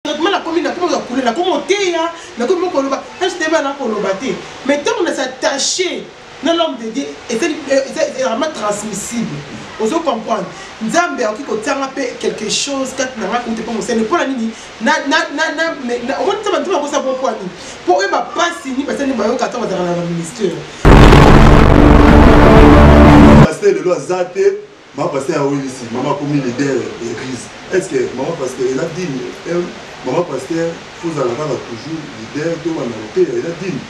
Traitement nakomi nakomi kozwa couleur, nakomi oteya, nakomi koloba, hdb nakoloba te. Mais ntango na s'attacher na l'homme de Dieu, ezali vraiment transmissible. Ozo comprendre? Nzambe akoki kotianga mpe quelque chose kati na ngai kouta mpo mosali mpo na nini omoni nzambe nzambe akosa po mpo nini mpo oyeba mpasi nini basali bayoka ntango bazalaka na baministère. Pasteur lelo aza te. Maman pasteur awelisi maman akomi leader ya église est ce que maman pasteur eza digne? Maman pasteur faut ozala kaka toujours leader to banda koteya eza digne?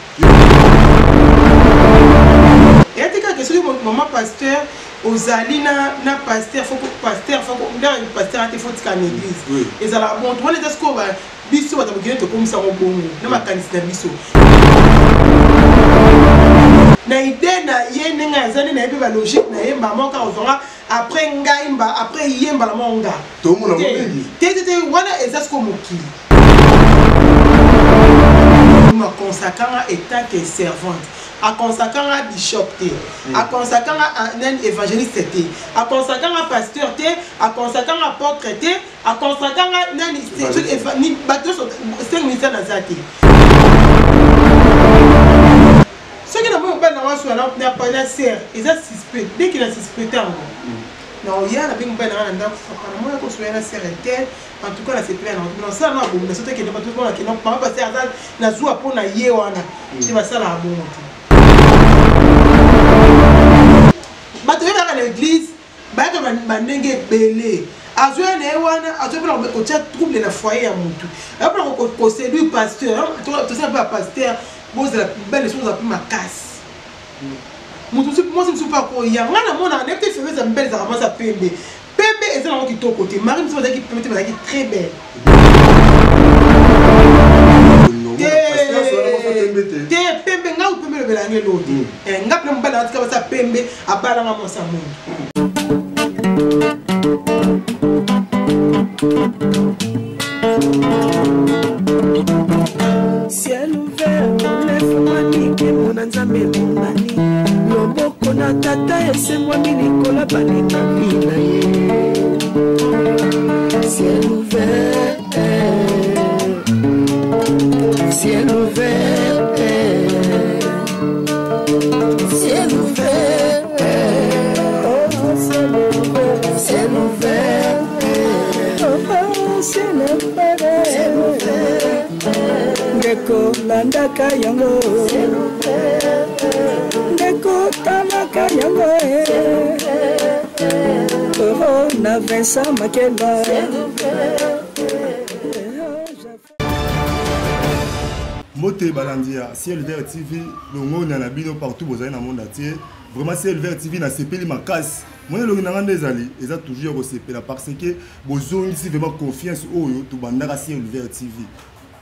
Eya te kaka soki maman pasteur ozali na na pasteur faut pasteur faut na pasteur ate faut tika na église oui. Ezalaka bon wana eza sikoyo biso bato mokili tokomisa yango bongo na makanisi na biso na idée na ye ndenge aza nde nayebi balogique na ye mbala moko kaka ozwanga après ngai mba après ye mbala moko nga te te te wana eza sikoyo mokili makonsakanga etant que servante akonsakanga bishop te, akonsakanga nani évangéliste te, akonsakanga pasteur te, akonsakanga apôtre te, akonsakanga nani bato nyonso 5 ministère naza te. Soki namoni mobali na waso na ser eza suspect, dès qu'il a suspecté yango na oya na bengi mobali na nga na ndako, papa namoni akosoya na ser intel, en tout cas nasepela na nasala na abomi naso tekende bato mpona kende papa pase aza nazwa mpo na ye wana te, basalaka bongo te. Bato oyebaka na église bayaka bandenge ebele, azoya na ye wana azoya mpona kotia trouble na foyer ya motu, aza mpona koséduire pasteur. Tosala mpe bapasteur bozala mibale soki ozala mpe makasi motu mosusu mwasi mosusu mpe akoya. Ngai namonaka nayebi te febe eza mibale ezalaka mwasi ya pembe pembe eza nango kitoko te, mari mosusu bazalaki pembe te, bazalaki très belle te pembe. Ngai pembe elobela yango eloo te, ngai mpe mobali atika basa pembe abalanga mwasi ya mundu. Ciel ouvert olefungwami, nkembo na Nzambe emonani, loboko na Tata esembwami likolo balingami na ye. Ciel ouvert, ciel ouvert, ciel ouvert, oh, ciel ouvert, ciel ouvert, oh, ciel ouvert, ciel ouvert. Ndeko landaka yango, ndeko talaka yango, oh, na Vincent Makela. Mbote balandi ya Ciel Vert TV, longonya na bino partout bozali na monde entier. Vraiment Ciel Vert TV nasepeli makasi. Moni elongi na nga nde ezali eza toujours ya kosepela parce que bozongisi vraiment confiance oyo tobandaka Ciel Vert TV.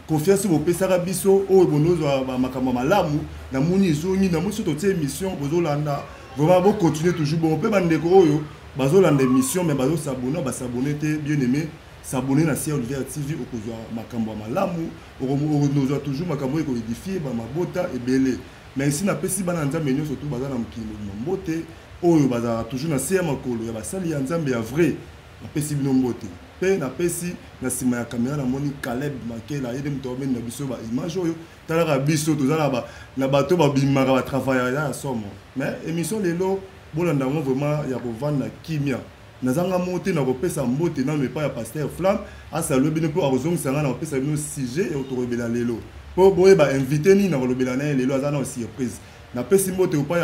Confiance oyo bopesaka biso oyo bondozwa makambo ya malamu, namoni ezongi, namoni so totie émission bozolanda. Vraiment bocontinue toujours bongo. Mpe bandeko oyo bazolanda émission mais bazosabone, basabone te, bien aimé s'abonner na Ciel Vert TV, okozwa makambo ya malamu, okozwa toujours makambo oyo ekoedifie bamabota ebele. Merci, napesi bana Nzambe nyonso tu baza na mokili mobimba mbote, oyo bazalaka toujours na se ya makolo ya basali ya Nzambe ya vrai, napesi bino mbote. Mpe napesi na nsima ya kamera namoni Caleb Makela, ye nde moto aomeni na biso baimage oyo. Talaka biso toza na bato babimaka batravailleur eza ya somo. Mais émission lelo bolanda yango vraiment ya kovanda kimia. Nazanga moko te, nakopesa mbote nano epai ya pasteur Flamme asalue bino mpo akozongisa ngai, nakopesa bino sujet ya tokolobela lelo mpo boyeba invité nini nakolobela na ye lelo, aza na surprise. Napesi mbote epai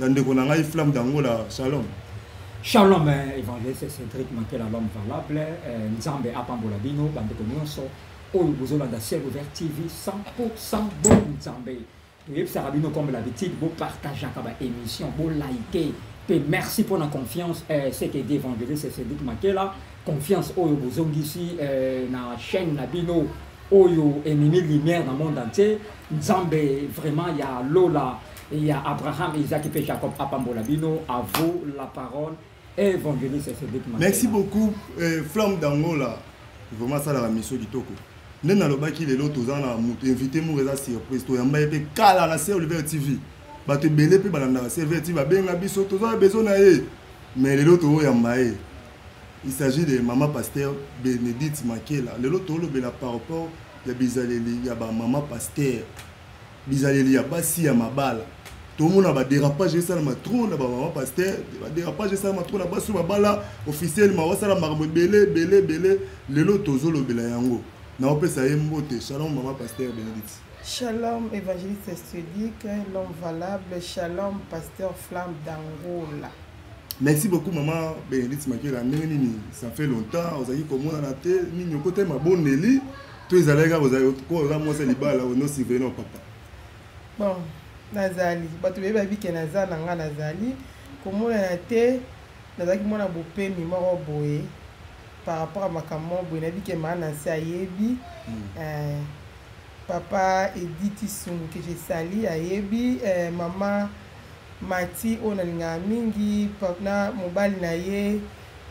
ya ndeko na ngai Flamme d'Angola. Shalom. Shalom, évangéliste Cédric Makela, l'homme valable. Nzambe apambola bino bandeko nyonso oyo bozolanda Ciel Ouvert TV 100% bon Nzambe. Toyebisaka bino comme l'habitude, bopartageaka baémission, bolike mpe merci pour la confiance. Ce que dit évangéliste Cédric Makela, confiance oyo bozongisi na chaîne na bino oyo ememi lumière na monde entier. Nzambe vraiment ya Lola ya Abraham, Isaac mpe Jacob apambola bino. À vous la parole, évangéliste Cédric Makela. Merci beaucoup, Flamme d'Angola, vraiment asalaka mission kitoko. Nde nalobaki lelo toza na moto invité moko eza surprise, toyamba ye mpe kala na Ciel Ouvert TV. Bato ebele mpe balandaka Ciel Ouvert TV babenga biso, toza na besoin na ye, mais lelo toyamba ye. Il s'agit de mama pasteur Bénédicte Makela. Lelo tolobela par rapport ya bizaleli ya ba mama pasteur, bizaleli ya basi ya mabala. Tomona badérapage esalama trop na bamama pasteur, badérapage esalama trop na basi oyo babala officiellement, basala makambo ebele ebele ebele. Lelo tozolobela yango. Naopesa ye mbote. Shalom mama pasteur Bénédicte. Shalom évangéliste Cédric, l'homme valable. Shalom pasteur Flamme d'Angola. Merci beaucoup maman Bénédicte Makela. Ndenge nini, ça fait longtemps ozalaki komonana te. Nini, okota mabondeli to ezalaki kaka oza mwasi ya libala ono surveille na papa? Bon, nazali bato bayebi ke naza na nga, nazali komonana te. Nazalaki mwana bopemi moko boye par rapport à makambo moko boye. Nayebi ke maa na nse ayebi, papa Edith Sungu que je salue ayebi, mama Mati oyo nalingaka mingi na mobali na ye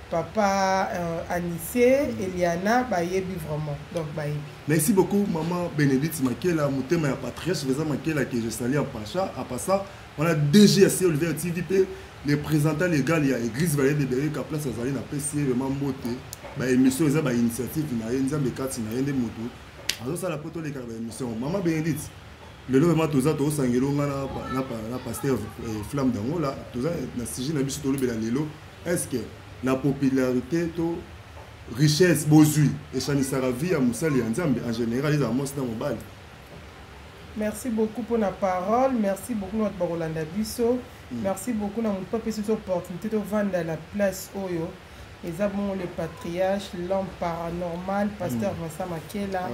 papa Anise Eliana bayebi vraiment, donc bayebi. Merci beaucoup maman Bénédicte Makela, motema ya patriarche Vincent Makela que je salue en passant. En passant, on a DG ya Ciel Ouvert TV pe le présentant légal ya église Vallée de Bereka, place azali na pesi vraiment mbote. Ba émission eza ba initiative na ye, Nzambe kati na ye nde motu azosala po tolekaka ba émission. Maman Bénédicte, lelo vraiment toza tozosangela nga na pasteur Flamme d'Angola. Toza na sujet na biso tolobela lelo: est-ce que la popularité to richesse, bozwi, echanisaka vie ya mosali ya Nzambe en général, ezala mwasi na mobali? Merci beaucoup pour la parole. Merci beaucoup na bato bakolanda biso. Merci beaucoup na motu apesi biso opportunité tovanda na place oyo. Eza bongo le patriarche, l'homme paranormal, pasteur Vincent Makela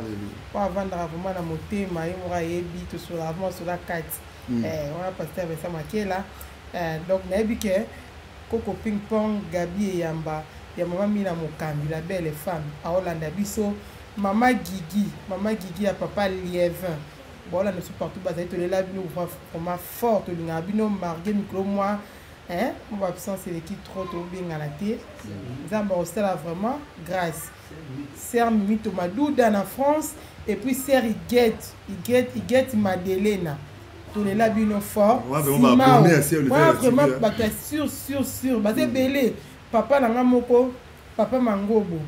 oyo avandaka vraiment na motema. Ye moko ayebi, tosolaka vraiment sola kati. Wana pasteur Vincent Makela. Donc nayebi ke koko ping pong Gabi Eyamba ya mama Mina Mokambi, la belle femme, aolanda biso. Mama Gigi, mama Gigi ya papa Lievin, baolanda biso partout bazali. Tolela bino vraiment fort, tolingaka bino marge mikolo mwa mo baabsence eleki trop, tobengana te. Nzambe akosala vraiment grâce. Sœur Mimito Maduda na France et puis sœur Iget Iget Iget Madelena, tolela bino fort. Vraiment bato ya sur sur sur baza ebele. Papa na nga moko, papa Mangobo,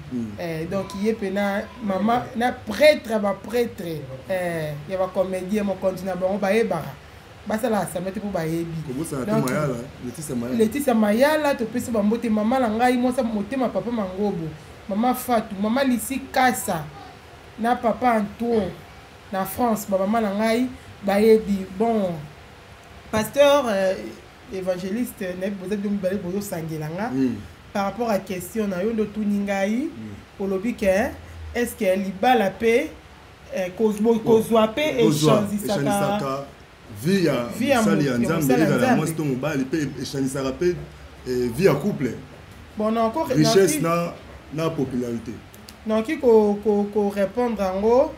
donc ye mpena mama na prêtre ya baprêtre, ya bacomédien, mokonzi na bango, bayebaka basala assemblée te mpo bayebi. Letisia Mayala, topesi bambote. Mama na ngai mwasa motema, papa Mangobo, mama Fatu, mama Lisi Kasa na papa Anto na France, bamama na ngai bayebi. Bon, pasteur évangéliste, nayebi boza bino mibale bozosangela nga par rapport à question na yo nde otuni ngai. Olobi ke est ce que libala mpe kozwa mpe echangisaka vie ya mosali ya Nzambe, ezala mwasi to mobali, mpe echangisaka mpe vie ya couple? Bon, encore richesse na popularité. Nakoki korépondre yango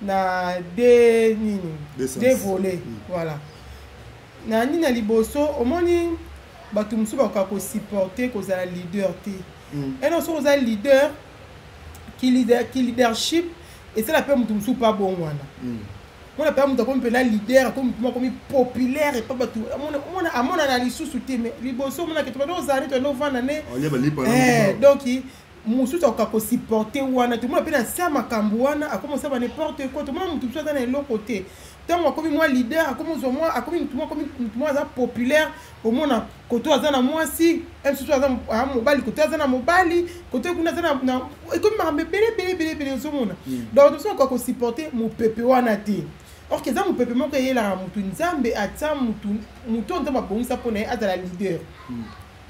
na de nini, deux volets. Voilà, na nini na liboso, omoni bato mosusu bakoka kosupporter kozala leader te. Eno soki oza leader, ki leadership esala mpe moto mosusu mpa bongwana. Mona mpe moto akomi mpena leader, akomi akomi populaire epa bato, amonana lisusu te. Mais liboso omonake to bando ozala ne to ovanda ne. Donc mosusu akoka kosupporter wana. Tomona mpe na se ya makambo wana akomi osala n'importe quoi. Tomona motu mosusu aza na eloko te, ntango akomi mwa leader, akomi ozwa mwa, akomi mutu mwa, akomi mutu mwa aza populaire, omona koto aza na mwasi mosusu, aza mobali, koto aza na mobali, koto kuna aza na, ekomi makambo ebele ebele ebele ebele. Ozomona, donc mosusu akoka kosupporter mopepe wana te. Or eza mopepe moko eyelaka motu. Nzambe atia mutu, mutu oyo Nzambe abongisa mpo na ye azala leader.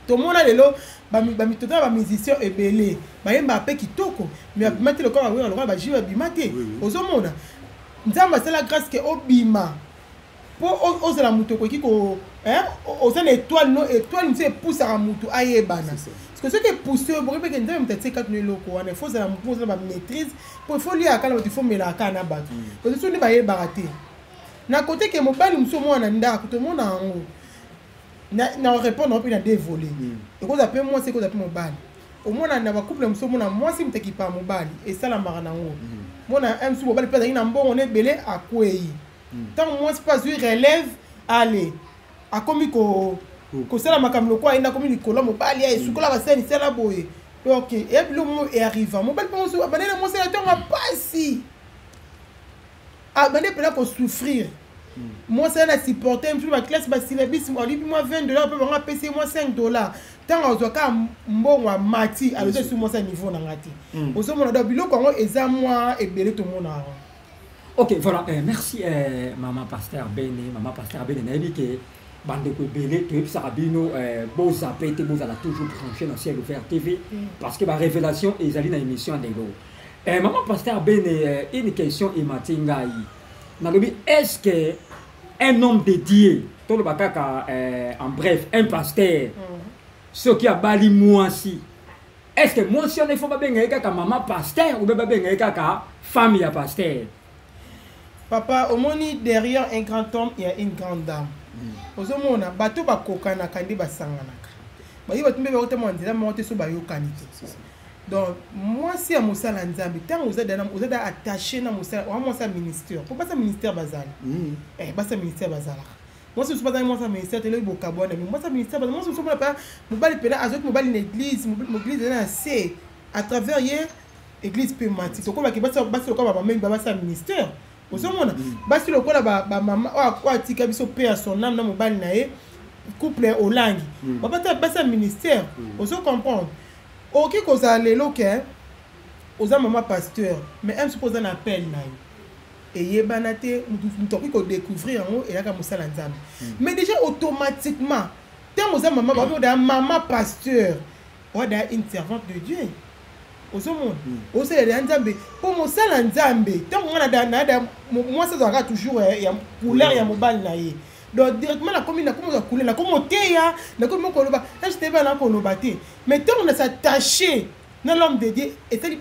Tomona lelo bamitoto na bamusicien ebele bayembaka mpe kitoko, mais babima te lokola bawera, lokola bajus babima te. Ozomona, Nzambe asala grâce ke obima mpo ozala moto okoki, oza na étoile. No étoile mosusu epusaka motu ayebana, parce que soki epuse oyo bokoki mpeke Nzambe moto atie kati no eloko wana. Il faut ozala motu oza na bamaîtrise, mpo il faut liaka kaka na bato, il faut melaka kaka na bato, parce que so nde bayebaka te. Na kote ke mobali mosusu omona na ndako, tomona yango na répondre mpe na deux volets. Ekozala mpe mwasi, ekozala mpe mobali. Omona na bacouple mosusu, omona mwasi moto akipa mobali, esalamaka nango. Mona mosusu mobali mpe azalaki na mbongo na ebele, akwei. Ntango mwasi mpe azwi relève, ale akomi kosala makambo lokola ayenda, akomi likolo mobali, esukola basani, sala boye. Ok, eya biloko moko earriva mobali mpo mosusu abandaki na mwasi na ntongo ya mpasi, abandi mpena kosouffrir. Mwasi wana supporte mosusu baklasse, basilabisi, alibi mwa 20 $ mpe bango apesi ye mwa 5 $. Ntango azwa kaka mbongo, amati, alozi esu mwasi ya niveau na nga te. Ozomona, donc biloko yango eza mwa ebele, tomona yango. Ok, voilà, merci maman pasteur Bene. Maman pasteur Bene, nayebi ke bandeko ebele, toyebisaka bino bozape te, bozala toujours branché na Ciel Ouvert TV, parce que barévélation ezali na émission ya lelo. Maman pasteur Bene, une question emati ngai, nalobi: est ce que un homme de Dieu, toloba kaka en bref, un pasteur, soki abali mwasi, est ce que mwasi wana, il faut babenga ye kaka mama pasteur ou be babenga ye kaka femme ya pasteur? Papa, omoni, derrière un grand homme, il y a une grande dame. Ozomona, bato bakokanaka nde basanganaka, bayi bato mpe bakotama nzela moko te, so bayokani te. Donc mwasi ya mosala Nzambe, ntango oza da attaché na mosala oa mwasi ya ministère, po basi ya ministère bazali, basi ya ministère bazalaka. Mwasi mosusu bazali mwasi ya ministère te, eloki bokabwana. Mi mwasi ya ministère bazali, mwasi mosusu mona mpe mobali mpena azwaki mobali na église, église eza na se, à travers ye église mpe mati. Tokolobaki basi lokola bamama, basi ya ministère. Ozomona, basi lokola bamama oyo atika biso mpe ya son âme na mobali na ye, couple Olangi, babata basi ya ministère. Ozo comprendre, okoki kozala lelo ke oza mama pasteur, mais m soki oza na appel na yo eyebana te, mutu akoki kodécouvrir yango, eyaka mosala Nzambe. Mais déjà automatiquement, ntango oza mama, babi odaya mama pasteur, oadaya une servante de Dieu. Ozomona, osalela ya Nzambe, mpo mosala Nzambe, ntango nga nada mwasi azalaka toujours ya couleur ya mobali na ye. Donc directement nakomi kozwa couleur, nakomi oteya, nakomi mokoloba hteba, nakoloba te. Mais ntango na s'attaché na l'homme de Dieu, ezali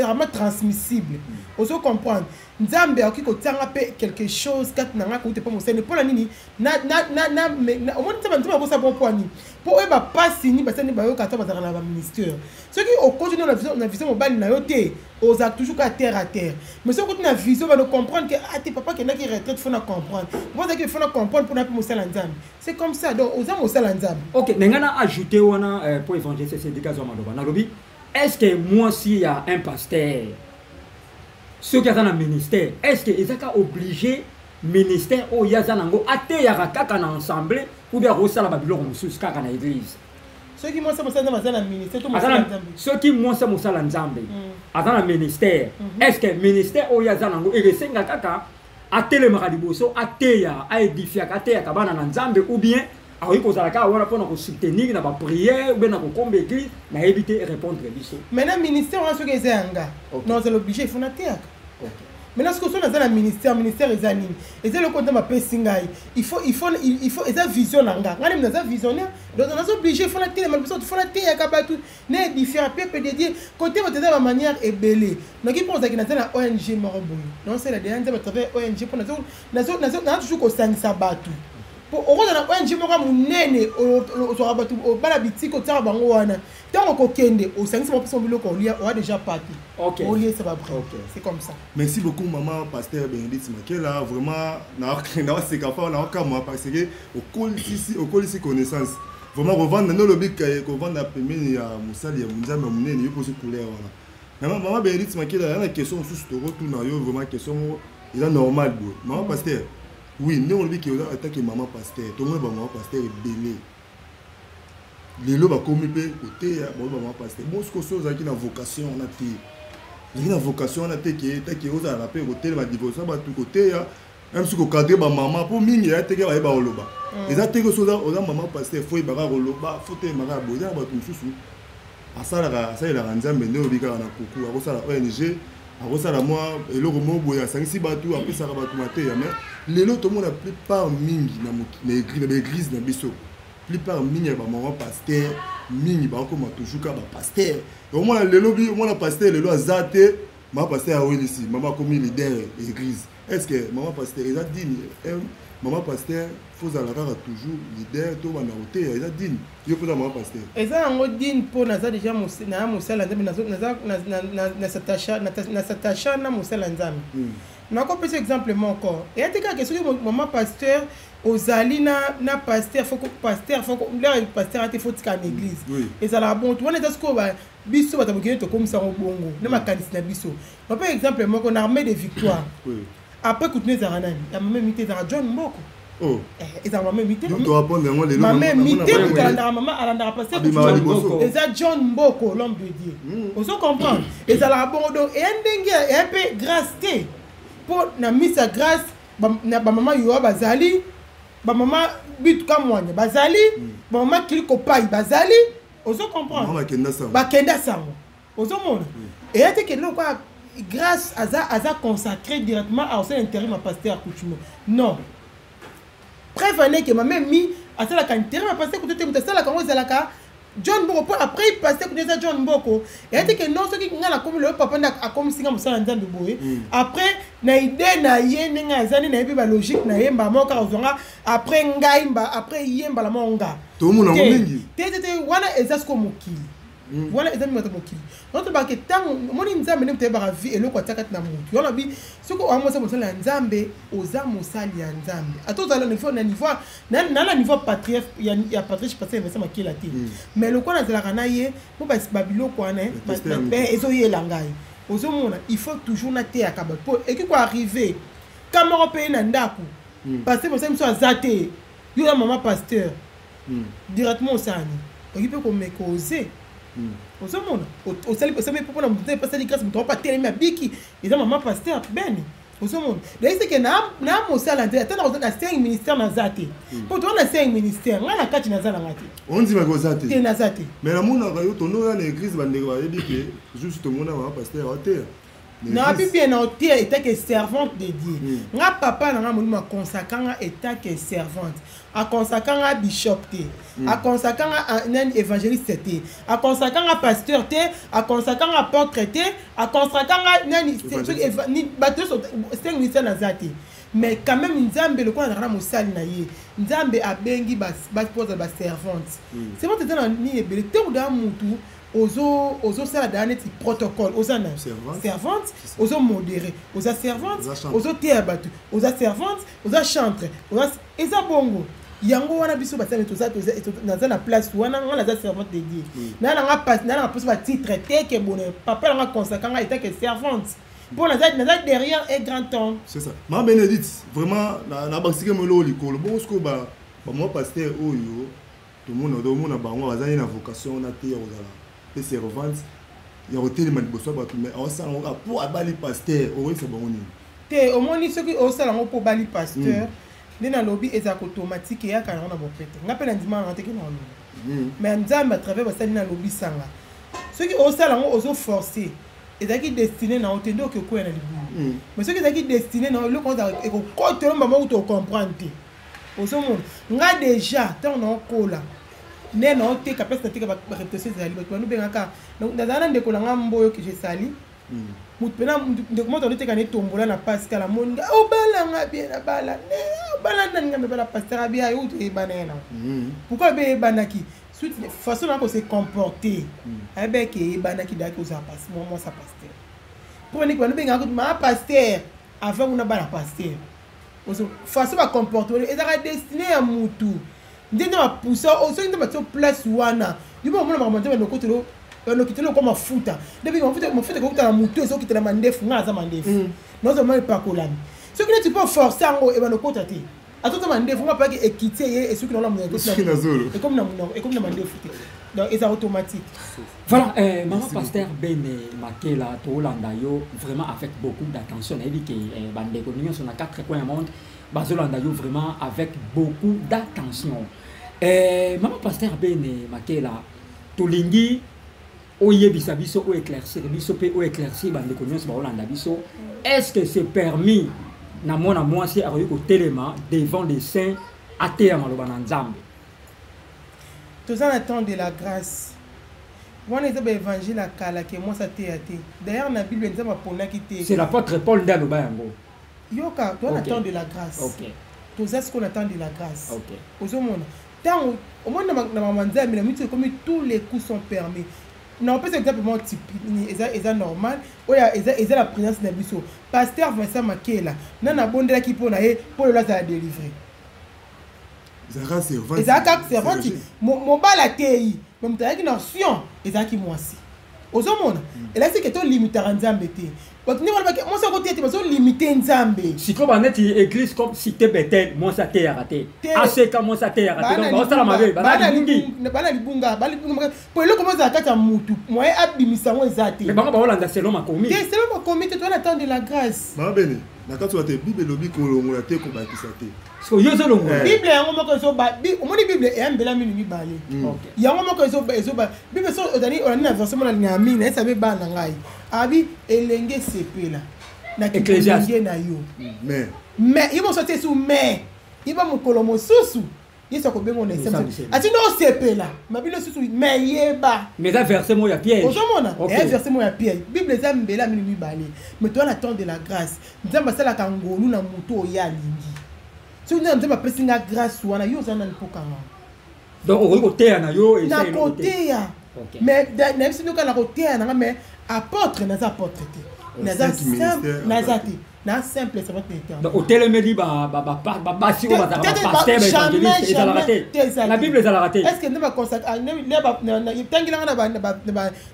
vraiment transmissible. Ozo comprendre, Nzambe akoki kotianga mpe quelque chose kati na nga kouta mpo mosali. Mpo na nini? Omoni, Nzambe akosa bon mpo nini? Mpo oyo bapasi nini basali bayoka ata bazalaka na baministère. Soki okoti na vision mobali na yo te, ozala toujours ka terre à terre. Mais soki okoti na vision, bano comprendre ke ah te, papa akendaki retraite, faut na comprendre, papa azalaki, faut na comprendre mpona mpe mosala Nzambe. C'est comme ça, donc oza mosala Nzambe. Ok, na ngai na ajouté wana po évangéliste Cédric azwa maloba. Nalobi: est ce que mwasi ya un pasteur, soki aza na ministère, est ce que ezaka obligé ministère oyo aza nango ateyaka kaka na ensemble, ou bien akosala babiloko mosusu kaka na église? Soki mwasi mosala Nzambe aza na ministère to mosala Nzambe? Soki mwasi mosala Nzambe aza na ministère, est ce que ministère oyo aza nango ekesenga kaka atelemaka liboso, ateya, aédifiaka, ateyaka bana na Nzambe, ou bien akoki kozala kaka wana mpona kosoutenir na baprière ou bien na kokomba église? Nayebi te, répondre biso. Maintenant, ministère wana soki eza yanga, nazala obligé, il faut nateyaka. Maintenant, soki so naza na ministère, ministère eza nini? Eza eloko Nzambe apesi ngai. Il faut eza vision na nga, ngai nemi naza visionnaire, donc naza obligé, il faut natelema liboso, faut nateyaka bato, na édifier peuple de Dieu. Côté bato eza bamanière ebele. Noki mpo ozalaki, naza na ONG moko boye, naosala deya Nzambe à travers ONG, mpo naza toujours kosangisa bato. Po okozala na ONG moko ya monene, ozwaka bato bana bitike, otiaka bango wana. Ntango okokende osangisi bango, mpesa biloko olia, oa déjà pate, oliesa babre. C'est comme ça. Merci beaucoup, maman pasteur Bénédicte Makela. Vraiment naoseka fa, naokamwa, parce que okolisi connaissance. Vraiment, kovanda nde olobi, kovanda pembeni ya mosali ya Nzambe ya monene, yo mposi couleur wana. Mama Bénédicte Makela, ya na question mosusu tokotuna yo. Vraiment, question moko eza normal boye. Mama pasteur, oui, ndenge olobi ke oza atake mama pasteur, tomoni bamama pasteur ebele lelo bakomi mpe koteya bango. Bamama pasteur, bon, sikoyo so ozalaki na vocation wana te, ozalaki na vocation wana te, ke take ozala mpe kotelema divorce bato, koteya, même soki okadre bamama, mpo mingi eya teke bayeba koloba. Eza teke so oza mama pasteur, faut yebaka koloba, faut telemaka boye. Eza na bato mosusu asalaka, asalelaka Nzambe nde olobi kaka na kuku, akosala ONG, akosala mwa eloko moko boye, asangisi bato, apesaka bato mateya. Mais lelo tomona plupart mingi na baéglise na biso, plupart mingi ya bamama pasteur mingi bakokoma toujours kaka bapasteur. Omona lelo, omona pasteur lelo aza te, mama pasteur awelisi, mama akomi leader église. Est ce que mama pasteur eza digne? Mama pasteur faut ozala kaka toujours leader to banda koteya, eza digne yo mpoza mama pasteur? Eza yango digne, mpo naza déjà naya mosala Nzambe, nasatacha na mosala Nzambe. Nakopesa exemple moko. Eya te kaka soki mama pasteur ozali na pasteur, faut pasteur, faut lere pasteur ate, faut tika na église. Ezalaka bongo wana, eza sikoyo biso bato mokili tokomisa yango bongo na makanisi na biso. Nape exemple moko na Armée de Victoire. Après Kutino, ezalaka nani ya mama Emi te? Ezalaka John Mboko. Ezalaka mama Emi te. Mama Emi te, moto alandaka mama, alandaka pasteur, eza John Mboko, l'homme de Dieu. Ozo comprendre? Ezalaka bongo. Donc eya ndenge eya mpe grâce te, mpo na misa grâce na bamama yoa bazali, bamama Bituka Mwanya bazali, bamama Kiliko Pai bazali. Ozo comprendre? Bakenda sango. Ozomona, eya te ke lokola grâce aza consacré directement aosala intérim ya pasteur Coutume. Non, preuve aneke mama Emi asalaka intérim ya pasteur Coutume te. Moto asalaka yango ezalaka John Mboko, mpo après pasteur Coutume eza John Mboko. Eya te ke non, soki ngai nakomi lelo, papa nde akomisi nga mosala Nzambe boye, après na idée na ye, ndenge aza nde nayebi balogique na ye, mbala moko kaka ozwanga après ngai, mba après ye, mbala moko nga. Te te te, wana eza sikoyo mokili. Wana eza mingi bato mokili tobake. Ntango omoni Nzambe nde moto ayebaka vie, eloko atia kati na motu wana. Bi soki oamosa mosali ya Nzambe, oza mosali ya Nzambe, ata ozala na niveau na niveau patriarche ya patrice, pasteur Vincent Makela te. Mais lokola nazalaka na ye, po babiloko wana ezoyela ngai, ozomona, il faut toujours nateyaka bato, po eki koarrive ka moko mpe ye na ndako, pasteur mosali mosu aza te, yo na mama pasteur directement osani, okoki mpe komeka oze. Ozomona, osali mpona motu te, epasali grâce, moto moko atelemi, abiki, eza mama pasteur Bene. Ozomona, d'ailleurs c'est que na mosala nte, ata na cinq ministère naza te, mpo toza na cinq ministère, ngai na kati naza nanga te. Ondimaki oza te? Te, naza te. Mais namonaka yo tondo oya na église, bandeko bayebi ke juste tomona mama pasteur aoteya. Nabi bien, na oteya en tant que servante de Dieu. Nga papa na nga molimo aconsacra nga en tant que servante. Aconsacra nga bishop te, aconsacra nga nani, évangéliste te, aconsacra nga pasteur te, aconsacra nga apôtre te, aconsacra nga nani, bato nyonso cinq ministère naza te. Mais quand même Nzambe, lokola nazalaka na mosali na ye, Nzambe abengi bakozala baservante. Servante eza na nini ebele. Ntango daa mutu ozosala daa neti protocole, oza na servante, ozomodere, oza servante, ozoteya bato, oza servante, oza chantre, eza bongo. Yango wana biso basali naza na place wana. Nga naza servante de Dieu. Naa nanga naa mposa batitre te ke bone papa nanga consacra nga en tant que servante, mpo naza derrière un grand homme. C'est ça, ma Bénédicte. Vraiment na basike mo eloko likolo bongo. Sikoyo bamwa pasteur oyo tomona, tomona bango bazali na vocation wana te ya kozala mpe servante, ya kotelema liboso ya bato, mais aosala yango kaka mpo abali pasteur, okoyebisa bango nini? Te, omoni, soki osala yango mpo obali pasteur, nde nalobi ezalaka automatique, eyaka yango na bopete. Nga mpe nandima nanga teke na oloba, mais Nzambe à travers basali nalobisanga, soki osala yango, ozoforce, ezalaki destiné na yo te, nde okoki okwea na libulu. Mais soki ezalaki destiné na yo, eloko ekokotela mbama kuta ocomprendre te. Ozomona, nga déjà ntango naokola, nde naoteka place, nateka, baréputation ezali, bato banobengaka. Nazala na ndeko na nga Mboyo ke jesali motu mpena ndeko moto andoteka na etombola na Pascal. Amoni nga, obalanga bien, nabala obala nani? Nga mebala pasteur abia yo, toyebana ye nango. Pourquoi abe eyebanaki? Suite façon na kose comporter, ayebaki eyebanaki daki ozala mwasa pasteur, mpo bandeki banobengaka kutu maa pasteur avant kuna bana pasteur. Façon bacomportement ezalaka destiné ya mutu, nde nde bapusa. Soki nde batie place wana, yo mpe omona makambo nzambe banokotelo, banokitelo okwa mafuta, nde mafuta mafuta ekokutana na mutu, ezokitela mandefu. Ngai aza mandefu, nazoma epakolami. Soki neti mpo force yango ebanda okota te, atota mandefu nga mpaki ekiti ye, esuki nango na monoko, ekomi na monoko, ekomi na mandefu te. Donc eza automatique. Voilà, maman pasteur Bene Makela, tolanda yo vraiment avec beaucoup d'attention. Nayebi ke bandeko nyonso na quatre coins du monde bazolanda yo vraiment avec beaucoup d'attention. Maman pasteur Bene Makela, tolingi oyebisa biso, oéclaircir biso mpe oéclaircir bandeko nyonso baolanda biso: est-ce que c'est permis na mwana mwasi akoki kotelema devant les saints, ateya maloba na Nzambe? Toza na temps de la grâce. Wana eza baévangile ya kala ke mwasi ateya te. D'ailleurs na Bible, Nzambe aponaki te. C'est l'apôtre Paul nde aloba yango. Yoka, toza na temps de la grâce. Toza sikoyo na temps de la grâce. Ozomona, ntango omoni na mama Nzambe na miti ekomi, tous les coups sont permis. Na opesa exemple moko type, eza normal, oyo eza la présence na biso. Pasteur Vincent Makela, nani abondelaki mpo na ye mpo lelo azala délivré? Ezalaka servante. Ezalaka servante. Mobali atei, mais moto azalaki na onction ezalaki mwasi. Ozomona, elasi ke tolimitaka Nzambe te. Bato nde balobaki mwasi akoteya te, bazolimite Nzambe. Sikoyo baneti église comme Cité Betel, mwasi ateyaka te. Te. Aseka, mwasi ateyaka te. Donc baosala mabe, baza libungi. Bana libunga, bana libunga, po eloko moko ezala kati ya mutu, moye abimisa yango eza te. Mais bango baolanda selon makomi. Te, selon makomi te, toza na temps de la grâce. Mama Bene, na kati wa te, Bible elobi kolongola te, kobakisa te. Sikoyo yo ozolongola. Bible yango moko ezoba, omoni, Bible eya mbela minu mibale. Yango moko ezoba Bible. So ozali olandi na verset mona na mingi, nayesa mpe bana na ngai, abi elenge sepela na Ecclésiaste. kibulenge na yo. Mais Mais ye moso atie su, mais yeba mokolo mosusu Yesu akobenga na Esambiselo. Atindi osepela mabino susu, mais yeba. Mais eza verset moko ya piège. Ozomona, eya verset moko ya piège. Bible eza mbela mino mibale, mais toza na temps de la grâce. Nzambe asalaka ngolu na moto oyo alingi. Soki Nzambe apesi nga grâce wana, yo oza nani mpokanga? Donc okoki koteya na yo, eza eloko te. Nakoteya. Mais nayebisi ndoka, nakoteya nanga, mais apôtre, naza apôtre te, naza Cinq ministères, simple, naza te, na simple servante de l'Éternel. Donc otelemeli basi oyo bazalaka bapasteur, baévangéliste, ezalaka te na Bible, ezalaka te. Est ce que nde tangilanga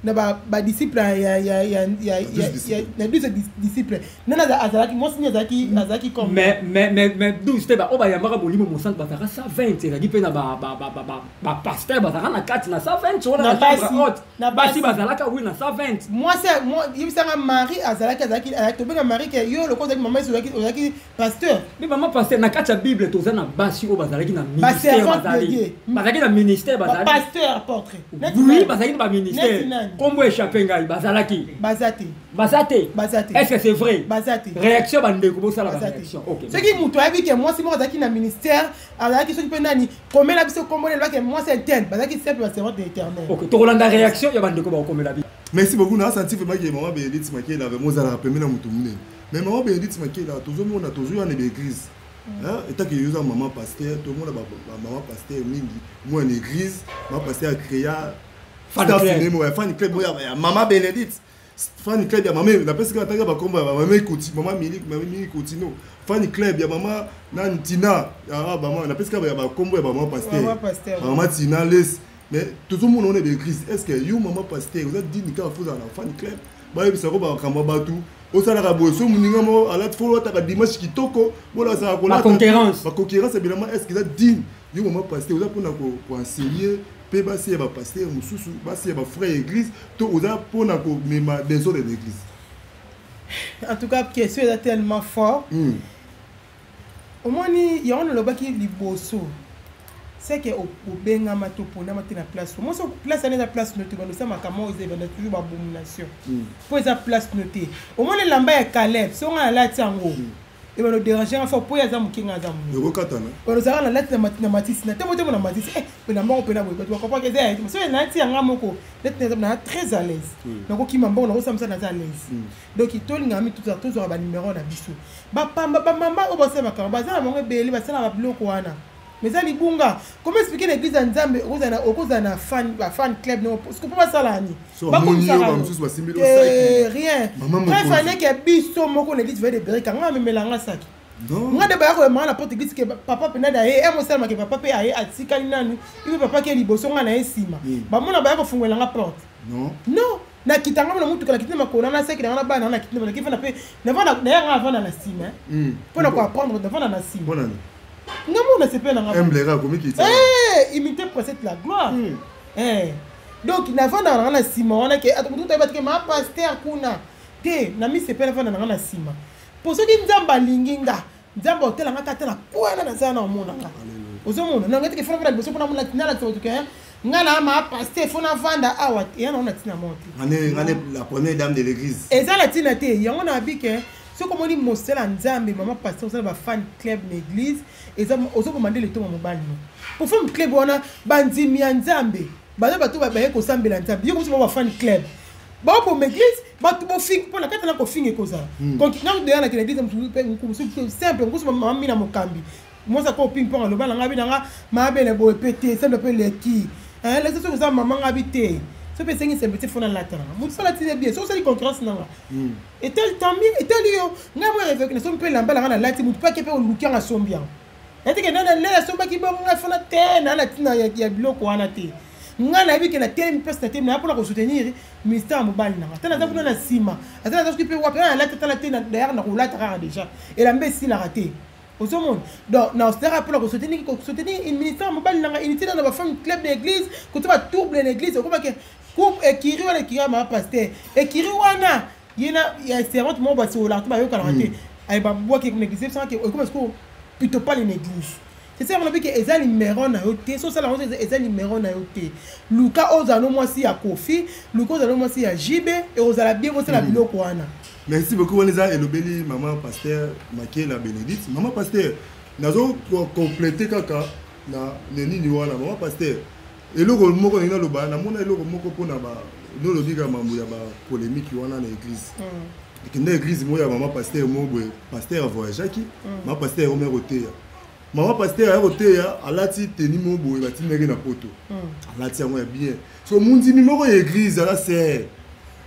na badisciple na 12 disciple, nani azalaki mwasi? Nini azalaki comme Mais 12 te, baoyo bayambaka Molimo Mosantu bazalaka 120. Ezalaki mpe na bapasteur, bazalaka na kati na 120 wana. Na Na chambre basi, haute. Na basi basi. Bazalaka, oui, na 120. Mwasi, yebisanga, Marie azalaki, tobenga Marie ke yo lokola ozalaki mama, ozalaki pasteur. Mais mama pasteur, na kati ya Bible toza na basi oyo bazalaki na ministère. Baservante de Bazali Dieu. Bazalaki na ministère, bazali. Pasteur, apôtre. Neti Oui, nani? bazalaki na Neti baministère. nani? Kombo échappe ngai, bazalaki. Baza te. Baza te? Baza te. Est ce que c'est vrai? Baza te. Réaction, bandeko, bosala Baza te. baréaction. Ok. Soki moto ayebi ke mwasi moko azalaki na ministère, azalaki soki mpe nani, komela biso kombo, elobaki mwasi interne, bazalaki simple baservante de l'Éternel. Ok, tokolanda réaction ya bandeko bakokomela biso. Merci beaucoup. Na senti vraiment ke mama Bénédicte Makela, vraiment ozalaka pembeni na moto monene. Mais mama Bénédicte Makela, tozomona, tozoya na baéglise etake yo oza mama pasteur, tomona bamama pasteur mingi mwa na église, mama pasteur acréa Fan staff club. nemo ya fan club oyo ya mama Bénédicte, fan club ya mama, napesi kaka tanga bakombo ya mama Ekoti, mama Milik, mama Milik Kotino, fan club ya mama nani, Tina, ya bamama, napesi kaka ya bakombo ya bamama pasteur. Mama pasteur. Mama Tina Les. Mais tozomona wana baéglise, est ce que yo mama pasteur oza dini kaka fozala na fan club, bayebisako makambo ya bato, osalaka boye, so moninga moko alati, fo olataka dimanche kitoko, bolasaka kolata? Baconcurrence. Baconcurrence évidemment. Est ce que eza digne, yo mama pasteur oza mpona koenseigner mpe basi ya bapasteur mosusu, basi ya bafrère ya église, to oza mpona komema désordre na église? En tout cas, question eza tellement fort. Omoni, yango nalobaki liboso, c'est que obengama to ponama te na place. Moso place wana eza place no te. Bando osala makambo oyo eza ebanda toujours babomination, mpo eza place no te. Omoni elamba ya Caleb, so nga nalati yango, ebanda odérange nga fort, mpo oyo aza moke, nga aza monene. Ekokatana. Bando ozalaka nalati na matisi na temo temo na matisi, mpena mbongo mpena boye, bato bakomprendre eza ya so nalati yanga moko neti naza très à l'aise, nakokima mbongo, nakosamisa, naza à l'aise. Donc tolingaka mi tozwaka banumero na biso. Bapamba bamama oyo basala makambo, baza na bango ebele, basalaka biloko wana, mais eza libunga. Comment expliquer na église ya Nzambe okozala na fan, ba fan club no? Mpo basala nini? So bamoni yo, bamosusu basimbeli yo saki. Rien. Mama mokonzi. Bref, aneke biso moko na église Veille de Berika, nga amemelanga saki. Non. Nga nde baya koyemanga na porte église ke papa mpena da ye emosalamake, papa mpe aye, atikali nanu ipe papa ke liboso, nga na ye nsima. Bamona baya kofungolanga porte. Non. Non, nakitanga na mutuka, nakiti na makolo na saki nanga na bana, nakiti na nakifanda mpe nayanga avanda na nsima mpona koapprendre, navanda na nsima. Mpona nini? Nga mona sepe nanga. Humble akomi kita. Eh, imiter précède la gloire. Eh. Donc navanda nanga na nsima wana ke motu toyeba te ke ma pasteur kuna te, na misepe navanda nanga na nsima, po soki Nzambe alingi nga, Nzambe otelanga kaka te na kwana naza na omonanga. Ozomona nanga teke fona fona liboso mpona mona nalakisa bato ke nga na ma pasteur, fo navanda awa, eya nango na ntina moko te. Ngane la première dame de l'église. Eza na ntina te. Yango na abi ke soki omoni mosala ya Nzambe, mama pasteur, osala bafan club na église, eza ozoboma nde letoma mobali no. Po fan club wana, bandimi ya Nzambe baza bato baye kosambela Nzambe, yo kosi ba bafan club baoboma église, bato bofinga mpo na kati na kofinga ekozala. Donc ntango deya nakende église mosusu simple, mosusu mama mina mokambi mwasi ako ping pong, aloba nanga, abi nanga mabele boye mpe te, simple mpe leki lesa. Soki oza mama, nga abi te, So mpe esengi sembe te, fo nalata nanga. Motu so alati ne bien, so osali concurrence nanga, etali tambi, etali yo. Ngai mo réveil, nasombi mpe elamba nanga, nalati. Motu mpe ake mpe oluki yango, asombi yango. Nayetike nde nasombaki bongo. Ngai fona te na na ntina ya biloko wana te. Ngai nayebi ke natelemi mpasi, natelemi naya mpona kosoutenir ministère ya mobali nanga. Ata naza kuna na nsima, ata naza soki mpe wapi, ngai nalati atala te. D'ailleurs nakolata kaka déjà elamba, esilaka te, ozomona. Donc naosalaka mpona kosoutenir ministère ya mobali nanga. Inutile na bafan club na église, kotia batrouble na église. Okomake couple ekiri wana, ekiri ya mama pasteur, ekiri wana ye na ya servante moko basololaka te, bayokanaka te. Aye babwaki na église, ebisaka ekoma sikoyo plutôt pas na église. C'est ça, on ke eza numéro na yo te. So osala yango, eza numéro na yo te. Luka ozala no mwasi ya Kofi, luka ozala no mwasi ya Jibe, ekozala bien kosala biloko wana. Merci beaucoup. Wana eza elobeli mama pasteur Makela Bénédicte. Mama pasteur, nazo compléter kaka na nini wana. Mama pasteur, eloko moko ndenge naloba, namona eloko moko mpona nolobi kaka mambo ya bapolémique wana na église. Ekenda église moko ya mama pasteur moko boye. Pasteur avoyageaki, mama pasteur omo ya koteya. Mama pasteur aya koteya, alati tenue moko boye batindaki na Poto, alati yango ya bien. So mundimi moko ya église aza sœur,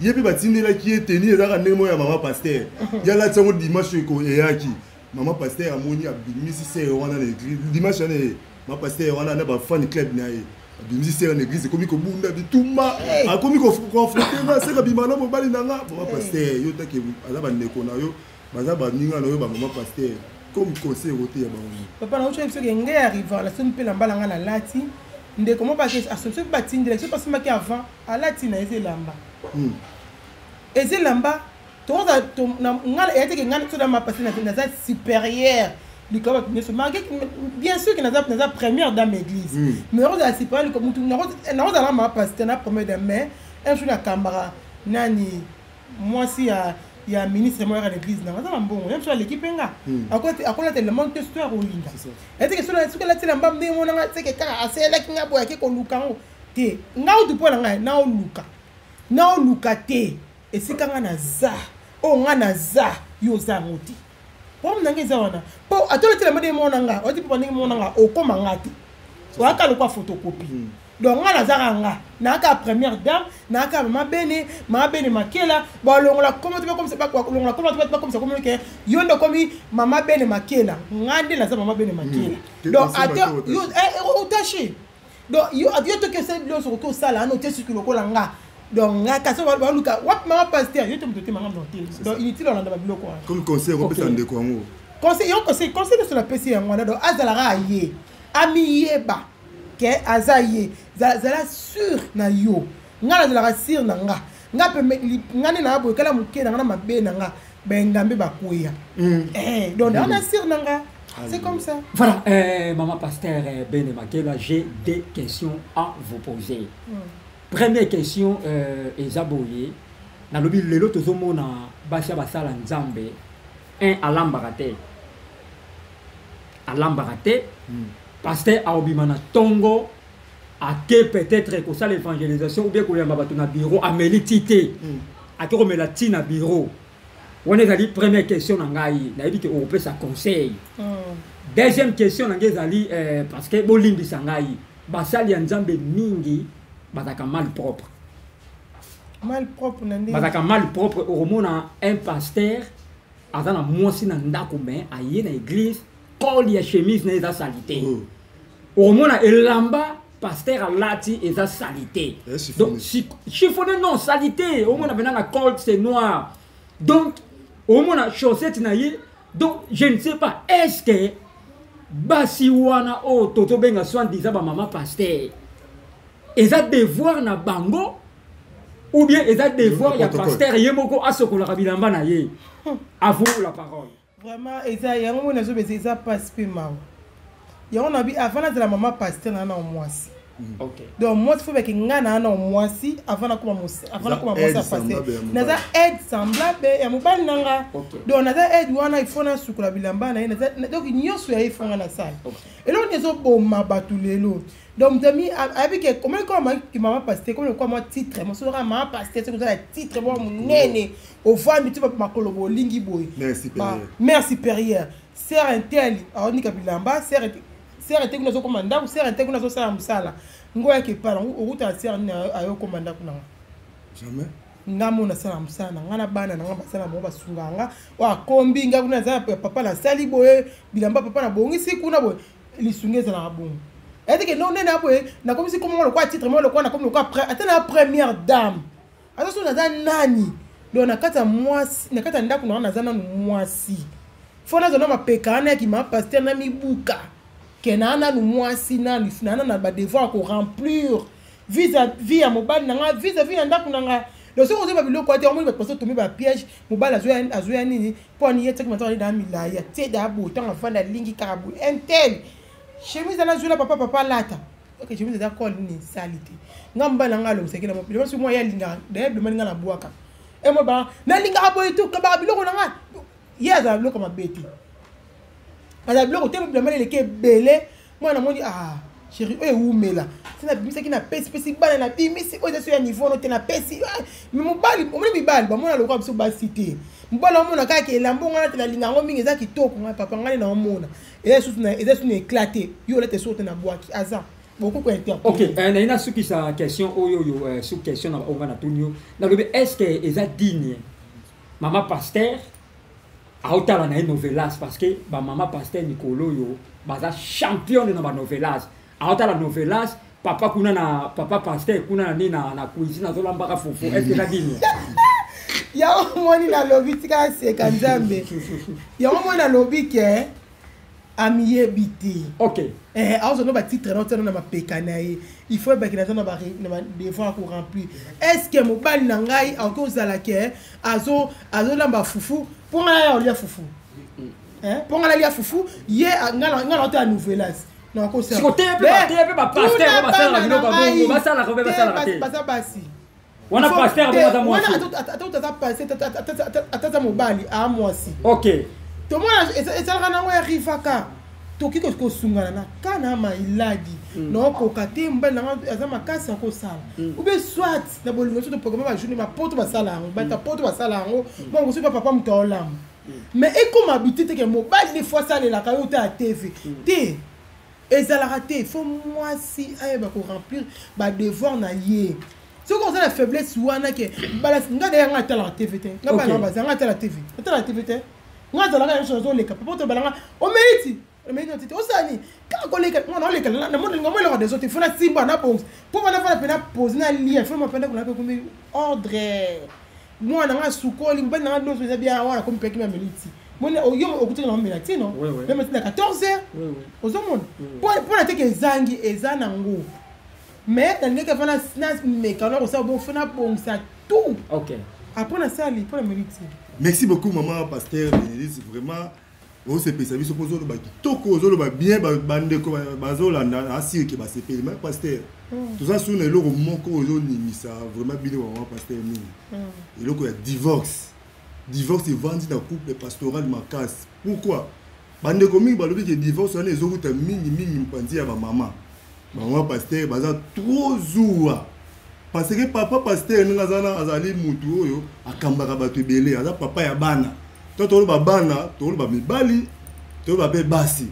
ye mpe batindelaki ye tenue ezalaka ndenge moko ya mama pasteur. Ye alati yango dimanche eyaki. Mama pasteur amoni, abimisi sœur wana na église dimanche wana. Ye mama pasteur wana na bafan club na ye, abimisi sœur na église, ekomi kobunda bitumba, akomi koconfronter nga, seka bima na mobali na nga. Mama pasteur, yo take aza bandeko na yo, baza baninga na yo, bamama pasteur, comme conseil okoteya bango? Papa, na ocoyebi soki ngai arriva, nasombi mpe elamba na ngai, nalati. Ndeko moko asombi, soki batindelaki, soki basombaki avant, alati na eza elamba, eza elamba. Tokozala ngai eya teke ngai soda mapasi, naza supérieure likolo bato nyonso, malgré bien sûr ke naza première dame église, mais nakozala supérieur mutu, nakozala mama pasteur na première dame. Mais un jour nakambaka nani, mwasi ya ministre moko yaka na église nanga, aza na mbongo, ye mosu aleki mpe nga, akolata elamba te soki akolinga. Eteke soki alati elamba ndenge monanga, teke kaka aselelaki nga boye, ake koluka yango te. Nga utu mpo na ngai naoluka, naoluka te. Esika nga naza, oyo nga naza, yo oza yango te. Problème na nga eza wana, mpo atolati elamba ndenge mona nga, olati mpo ndenge mona nga, okóma nga te, oyaka lokwa photocopie. Donc nga nazaka, nga nayaka première dame, nayaka mama Bene, mama Bene Makela. Balongola komo te, balongola komo te, bakomisa komo ke yo nde okomi mama Bene Makela. Nga nde naza mama Bene Makela. Donc ate yo otache, donc yo toki osali biloko, soki osala wana otie suki lokola nga. Donc nga kasi baluka wapi mama pasteur? Yo te moto otemanga moto te. Donc inutile olanda babiloko wana. Comme conseil okopesa ndeko yango? Conseil yo, conseil nyonso napesi yango wana. Donc azalaka aye, amiyeba ke aza ye, zala sûr na yo. Nga nazalaka sûr na nga. Nga mpe nga nde naa boye, kala moke na nga na mabe na nga, bengambe bakweya. Donc naa sûr na nga, c'est comme ça. Voilà, maman pasteur Bene Makela, j'ai des questions à vous poser. Première question, eza boye. Nalobi lelo tozomona basi ya basala Nzambe, un alambaka te. Alambaka te. Pasteur aobima na tongo, ake peut-être kosala évangélisation ou bien koyamba bato na bureau, ameli ti te. Ake komela ti na bureau. Wana ezali première question na ngai, nayebi ke okopesa conseil. Deuxième question na ngai ezali, parce que bolimbisa ngai, basali ya Nzambe mingi bazalaka mal propre. Mal propre na ndenge? Bazalaka mal propre. Okomona un pasteur aza na mwasi na ndako, mais aye na église, col ya chemise na ye eza saleté. Okomona elamba pasteur alati eza saleté. Donc chiffonné, non, saleté. Omona mpena na col, c'est noir. Donc omona chaussette na ye. Donc je ne sais pas, est ce que basi wana oyo tozobenga soi-disant bamama pasteur, eza devoir na bango ou bien eza devoir ya pasteur ye moko asokolaka bilamba na ye? À vous la parole. Vraiment, eza yango mona nazobeza, eza pasi mpe mawa. Yango nabi, avant nazala mama pasteur, naa na mwasi. Donc mwasi fo beke ngai naa na mwasi avant nakoma mwasi ya pasteur. Naza aide semblable ya mobali na nga. Donc naza aide wana, il faut nasukola bilamba na ye. Donc nyonso ya ye fonga na sala. Eloko nini ezoboma bato lelo? Donc moto ami ayebi ke komoni koma mama pasteur, komi lokwa mwa titre mosusu kaka mama pasteur. Soki ozala titre mwa monene, ovandi ti makolo bolingi boye, mère supérieure, sœur intel aonika bilamba, sœur intel kuna azokoma ndako, sœur intel kuna azosala mosala. Ngo yaki epa nango okuta sere nini ayokoma ndako nanga. Jamais. Nga mo nasala mosala na nga na bana na nga basala bango basungaka nga oyo akombi nga kuna naza ya papa nasali boye bilamba papa nabongisi kuna boye lisungi ezalaka bongo eteke no nde na boye nakomisi komongo lokola titre moko lokola nakomi lokola ata na première dame ata soki naza nani donc na kati ya mwasi na kati ya ndako na nga naza nanu mwasi fo nazwa na mapeka wana ya kima pasteur na mibuka ke naa nanu mwasi nanu naa na badevoir ya koremplir vis-à-vis ya mobali na nga vis-à-vis na ndako na nga. Donc soki ozoyeba biloko wana te, omoni bato bazo tomber ba piège. Mobali azoya nini mpo ani ye tiaki matanga da milai atie da boye ntango afandi alingi kaka boye intel chemise ana azwela papa papa alata. Ok, chemise eza col nini esali te. Nga mobali na nga alongisaki na mobili soki mwa ye alingaka daye bilomani nga nabwaka e mo ba nalingaka boye te okabaka biloko na nga. Ye azala biloko mabe te, azala biloko te, bilamba eleki ebele. Mwana namoni ah chéri oyo ewumela te, nabimisaki napesipesi bana, nabimisi oyo eza so ya niveau no te, napesi me mobali. Omoni mibali bamona lokola biso basi te. Mobali omona kaka elamba ngana te, nalinga yango mingi, eza kitoko. Ngai papa ngai naomona eza susu eza susu na éclat te, yo olata soki te nabwaki aza bokoki kointerpeller. Ok, naye nasukisa question oyo oyo sous question na oyo nga natuni yo. Nalobi, est ce que eza digne mama pasteur aotala na ye novelas? Parce que bamama pasteur mikolo oyo baza championne na banovelas. Aotala novelas, papa kuna na papa pasteur kuna na nini na cuisine azolambaka fufu. Est ce que eza digne? Yango moni nalobi tika aseka Nzambe. Yango moni nalobi ke amiyebi te. Ok. Azwa no batitre na otiano na mapeka na ye. Il faut ebaki naza na badevoir ya koremplir. Est ce que mobali na ngai akoki kozala ke azolamba fufu mpo ngai naya olia fufu, mpo ngai nalia fufu, ye ngai na otala novelas? Siko te mpe bapasteur basalaka biloko ya bongo, basalaka mpe basalaka te. Baza basi. Wana pasteur bongo aza mwasi. Ata aza pasteur, ata aza mobali, aa mwasi. Tomona esalaka nango ya rivaka tokoki kosungana na ka na mailadi naokoka te. Mobali nanga aza makasi akosala ou bien soit na bolingo so toprograme bajournée bapoto basala yango, bato poto basala yango bongo. Soki papa moto aolamba, mais ekoma habitude te ke mobali des fois asalelaka yo te ya TV te, ezalaka te. Faut mwasi ayeba koremplir badevoir na ye. Soki oza na faiblesse wana ke nga na yanga atalaka TV te, nga bana baza nga atala TV, atala TV te. Nga azalaka nyonso nazoleka papa to balanga omeliti omeliti te, osala nini kaka koleka nga naoleka namoninga mo eloko deso te. Fo nasimba nabongisa mpo wana fana mpe napose nalia fo mapenda kuna mpe komi ordre. Mwana nga asukoli, mobali nanga nyonso eza bien wana komi mpe kimi ameliti moni yo okutaki na omela ti no meme ti na 14 heures ozomona mpona teke ezangi eza nango. Mais nalingaki fa nameka na kosala bongo, fo nabongisa tout. Après nasali mpo na meliti. Merci beaucoup, maman pasteur Bénédicte. Vraiment osepelisa biso mpo ozoloba kitoko, ozoloba bien. Bandeko bazolanda asirke basepeli. Ma pasteur, toza sur na eloko moko ozoningisa vraiment bino bamama pasteur mingi, eloko ya divorce. Divorce evandi na couple pastoral makasi. Pourquoi? Bandeko mingi balobi ke divorce wana ezokuta mingi mingi mopanzi ya bamama. Bamama pasteur baza trop zuwa, parce que papa pasteur ndenge aza na azali mutu oyo akambaka bato ebele, aza papa ya bana. To toloba bana, toloba mibali, toloba mpe basi.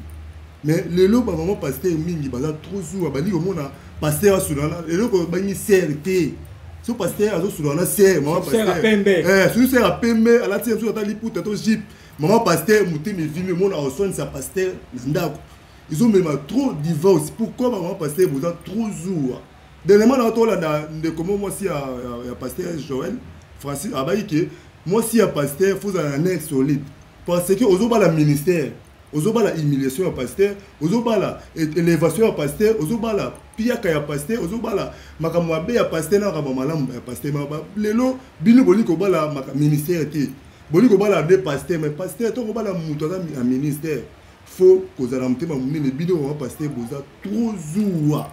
Mais lelo bamama pasteur mingi baza trop zuwa. Balingi komona pasteur asulana eloko bangi sere te. So pasteur azosulana na sere, mama pasteur soki sere apembe alati soki ata liputa to jupe, mama pasteur motema evimi. Omona oswanisa pasteur na ndako, ezomema trop divorce. Pourquoi bamama pasteur boza trop zuwa? Dernièrement na tolanda ndeko mo mwasi ya pasteur Joël Francis abayi ke mwasi ya pasteur fozala na nerf solide, parce que ozobala ministère, ozobala humiliation ya pasteur, ozobala élévation ya pasteur, ozobala piaka ya pasteur, ozobala makambo mabe ya pasteur na makambo malamu ya pasteur. Lelo bino bolingi kobala ministère te, bolingi kobala nde pasteur. Mais pasteur to kobala moto aza na ministère, faut kozala motema monene. Bino mama pasteur boza trop zuwa,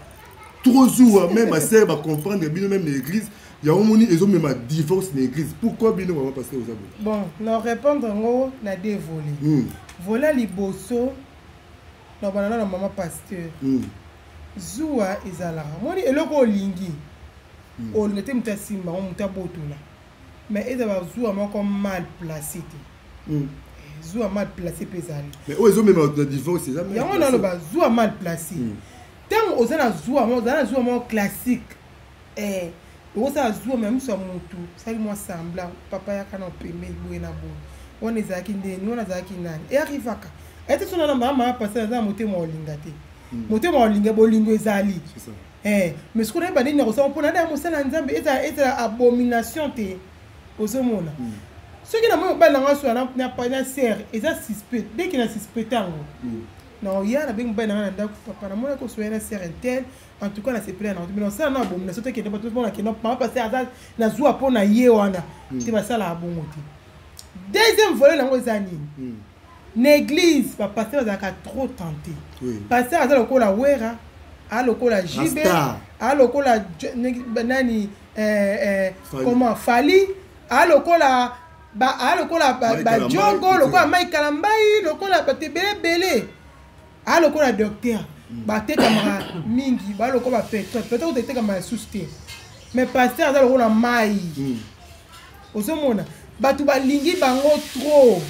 trop zuwa. Même basere bacomprendre bino, même na église yango moni ezomema divorce na église. Pourquoi bino mama pasteur oza boye? Bon, na répondre yango na deux volets. Volet liboso, na banana na mama pasteur, zuwa ezalaka moni eloko olingi, olinga te moto asimba ngo, moto abotola, mais eza bazuwa moko mal placé te. Zuwa mal placé mpe ezali. Mais oyo ezomema na divorce eza yango naloba zuwa mal placé. Ntango Oza na zuwa moko, oza na zuwa moko classique. Eh, okosala zuwa me miso ya motu osali mwa semblant, papa yaka na pembeni boye na boye. Wana ezalaki ndeni, wana azalaki nani? Earrivaka ete so nana mama pasteur aza na motema olinga te. Motema olinga, bolingo ezali. C'est ça. Eh, mais soki nayeba nini nakosala mpona nada ya mosala ya Nzambe, ezala abomination te. Ozomona, soki namoni mobali nanga so na sere eza suspect, dès que na suspecte yango, naoya nabengi mobali nanga na ndako: "Papa, namonaki osoya na sere intel, en tout cas nasepela nango te." Mais nasala na abomination te, kende bato mpona kende mama pasteur aza nazwa mpo na ye wana te, basalaka bongo te. Deuxième volet nango eza nini? Na église, bapasteur bazalaka trop tenté. Pasteur aza lokola Wera, aza lokola Jibe, Star. aza lokola nani, Fally. comment, Fally, aza lokola aza lokola Mike bajogo, Kalambai, lokola Mike Kalambai, lokola bato ebele ebele, aza lokola docteur. Batekamaka mingi, baa lokola bapétrole, pétrole kuta etekama lisusu te, mais pasteur aza lokola mai. Ozomona bato balingi bango trop.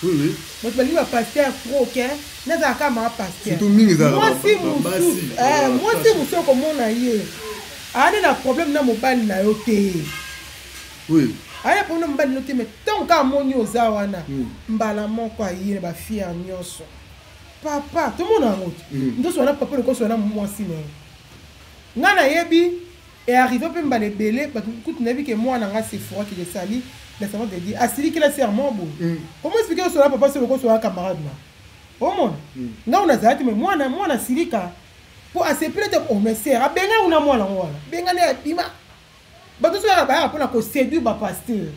Oui, oui. Bato balingi bapasteur trop, ke nazalaka maa pasteur. Surtout mingi ezalaka Mwasi basi, mosusu, mwasi mosusu okomona ye aza na problème na mobali na yo te. Aya problème na mobali na yo te, mais ntango kaka amoni oza wana, mbala moko aye na bafiere nyonso. Papa, tomona yango te. Ntoso wana papa lokoso wana mwasi na ye, ngai nayebi earrive mpe mbala ebele. Bato kutu nayebi ke mwana nga Sephora qui esali la servante de Dieu asilikela serment boye. Comment expliquer osola papa so lokoso wana camarade na omona? Ngai oyo nazala te, mais mwana asilika mpo asepele te. Omeser abenga kuna mwana yango wana, bengani, abima. Bato so kaka bayaka mpona koséduire bapasteur.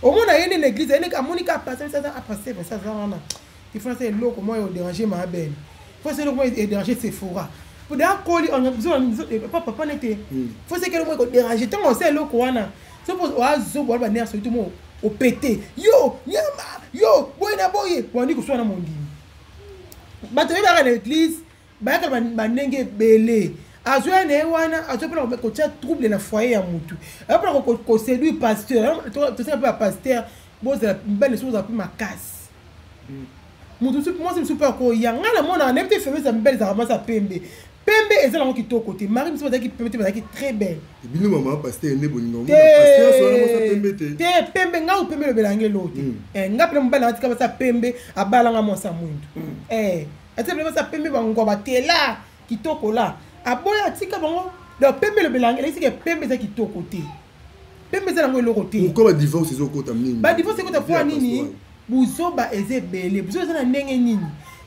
Omona ye nde na église, ye nde amoni kaka pasteur aza pasteur, pasteur aza wana, il faut nasala eloko moko edérange maabene, faut asala eloko moko edérange Sephora po da akoli pa papa nete, faut seke eloko moko ekodérange. Ntango osala eloko wana, so po oazoba wana banerf soki mo opete yo nyama yo boye na boye, wandi koswana na mondimi. Bato oyebaka na église bayaka bandenge ebele. Azwa na ye wana, azwa mpona kotia trouble na foyer ya motu, aza mpona koséduire pasteur. Tosala mpe bapasteur, bozala mibali soki ozala mpe makasi. Motu mosusu, mwasi mosusu mpe akoya. Ngai namonaka, nayebi te, faiblesse ya mibali ezalaka mwasi ya pembe. Pembe eza nango kitoko te. Mari mosusu bazalaki pembe te, bazalaki très belle. Bino mama pasteur nde bolinga Te. omona pasteur sola mwasi pembe te. Te, pembe, ngai pembe elobelanga elo te. Eh, ngai mpena mobali nanga tika basa pembe, abalanga mwasi ya mwindu. Eh, atika mpena basa pembe, bangwa batela kitoko la, aboya, atika bango. Donc pembe elobelanga, elakisi ke pembe eza kitoko te, pembe eza nango eloko te. Pourquoi badivorce ezokota mingi? Badivorce ekota Vie ya mpo nini? pastoral. Buzoba eza ebele. Buzoba eza na ndenge nini?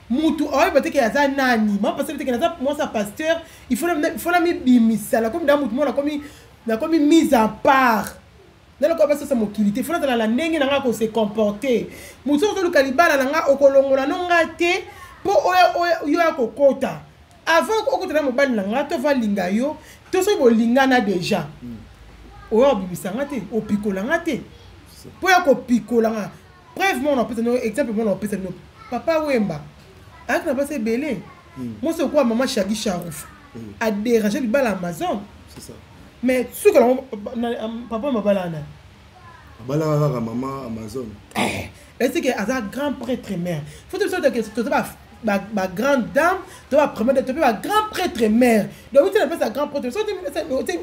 Mutu oyeba te ke aza nani, mama pasteur te ke naza mwasi ya pasteur, il faut na mibimisa, nakomi da mutu moko, nakomi mise en part, nalokola basosa mokili te. Faut nazala na ndenge na nga kose comporter. Motu soki ozoluka libala na nga, okolongola no nga te mpo oyo yo ya kokota. Avant okota na mobali na nga to valinga yo to soki bolingana déjà, oyo obimisa nga te, opikola nga te mpo ya kopikola nga. Preuve moko napesa bino, exemple moko napesa bino: Papa Wemba ayaki na basi ebele. Mwasi okowa mama Shagi Sharouf adérange libala Amazon. C'est ça. Mais suka nango, papa mabala na Abalaka kaka mama Amazon. Est-ce que aza grand prêtre mère, faut toza bagrande dame to bapremière to mpe bagrand prêtre mère. Donc otina place ya grand prêtre, soki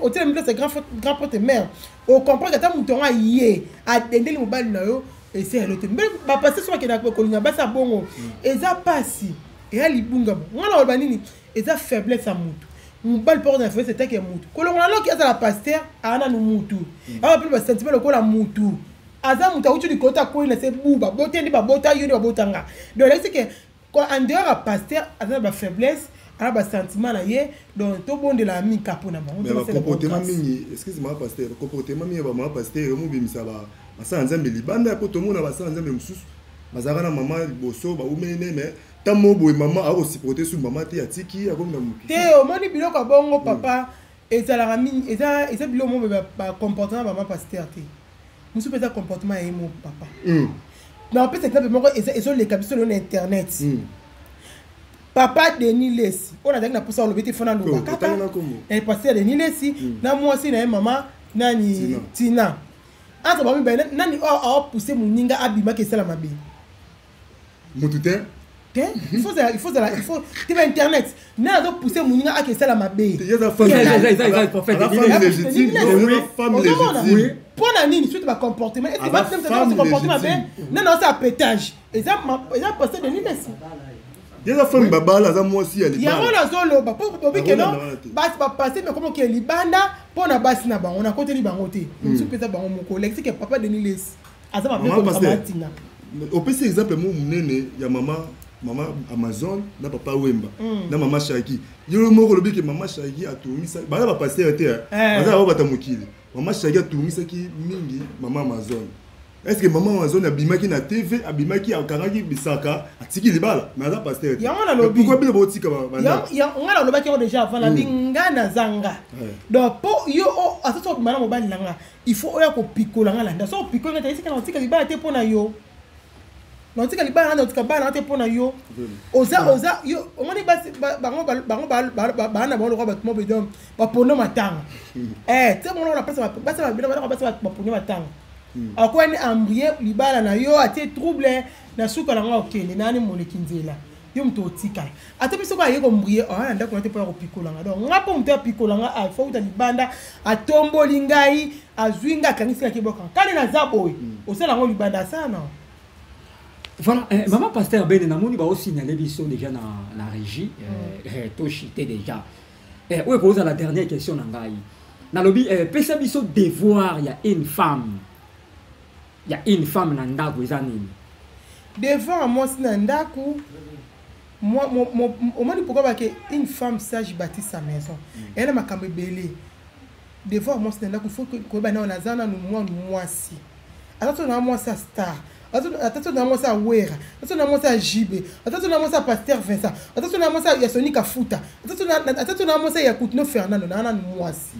otina place ya grand prêtre mère, ocomprendre ata moto yango aye adendeli mobali na yo, ese yalo te. Mbe bapasteur so bakendaka kolinga basi ya bongo, eza pasi, eya libunga. Bo nga na koloba nini? Eza faiblesse ya motu. Mobali mpo na faiblesse etake ya motu kolongola loki azala pasteur, aa nanu mutu, awa mpe basentiment lokola mutu. Aza moto awuti likolo te, akwei na se buba bota nde babota yo nde babotanga. Donc elakisi ke en dehors ya pasteur, aza na bafaiblesse, aza na basentiment na ye. Donc tobondela mika mpona bango. Mais bacomportement mingi, excuse moi pasteur, comportement mingi ya bamama pasteur emobimisa basala Nzambe libanda, po tomona basala Nzambe mosusu bazalaka na mama liboso, baumeli ne, mais ntango moko boye mama akosupporte su mama te, atiki, akomi na motu. Te, omoni biloko ya bongo, papa, ezalaka mingi. Eza biloko moko bacomportement ya bama pasteur te, mosusu mpe eza comportement ya ye moko papa. Na opesa exemple moko ezoleka biso lelo na internet: papa Denis Lesi, oyo nazalaki na mposa olobi te, fo naloba. Oh, Kaka otanga na kombo. Pasteur Denis Lesi na mwasi na ye mama nani? Tina. Tina. Entre bango mibale, nani oyo aopousse moninga abimaki esala mabe? Motu te. Te, il faut zala, il faut zala, il faut te ba internet nde azopousse moninga ake esala mabe. Mpo na nini suite bacomportement comportement mabe nde naosala pétage, eza pasteur Denis Lessie. Eza femme babala, aza mwasi ya libala. Yango nazoloba mpo bobikeno basi bapase me komoke libanda mpo na basi na bango, nakoteli bango te, mosusu mpenza bango moko olekisi ke papa Denis Lessie aza mabe koleka matina. Opesi exemple mo monene ya mama Amazon na papa Wemba na mama Shaki. Yo moko olobi ke mama Shaki atumisa baza bapasteur te, baza bango bata mokili. Mama Shaki atumisaki mingi mama Amazon. Est ce que mama Amazon abimaki na TV, abimaki, akangaki bisaka, atiki libala, mais aza pasteur te? Yango nalobi. Pourquoi bino botika? Nga nalobaki yango déjà avant, nabi nga nazanga. Donc mpo yo asasi obima na mobali na nga, il faut oya kopikola nga landa. So opikoli nga te, esika na otika libala te mpo na yo, naotika libala nga, naotika bana nga te mpo na yo. Oza yo omoni basi bango bango bana bango lokola bato mo bedon bapono matanga te mona na place basi babino bana basi bapono matanga, akwani embrie libala na yo, atie trouble na suka nango, okende nani moleki nzela, yo moto otikala. Ata mpe soki aye kombrie oya na ndako na te mpo ya kopikolanga. Donc nga mpo moto apikolanga, afo uta libanda, atomboli ngai, azwi ngai, akangisi ngaki bokanga kani naza boye, osala yango libanda, asala na Voilà, maman pasteur Bene, namoni ba signalé biso déjà na régie, toshite déjà. Oyo pose la dernière question na ngai. Nalobi pesa biso devoir ya une femme. Ya une femme na ndako eza nini? Devoir ya mwasi na ndako, omoni pourquoi bake une femme sage bâtit sa maison. Eya na makambo ebele. Devoir ya mwasi na ndako, faut koyeba nao naza nanu mwana mwasi. Ata so na mwasi ya star, ata so na mwasi ya Wera, ata so na mwasi ya Jibe, ata so na mwasi ya pasteur Vincent, ata so na mwasi ya Soni Kafuta, ata so na mwasi ya Kutino Fernando, naa nanu mwasi.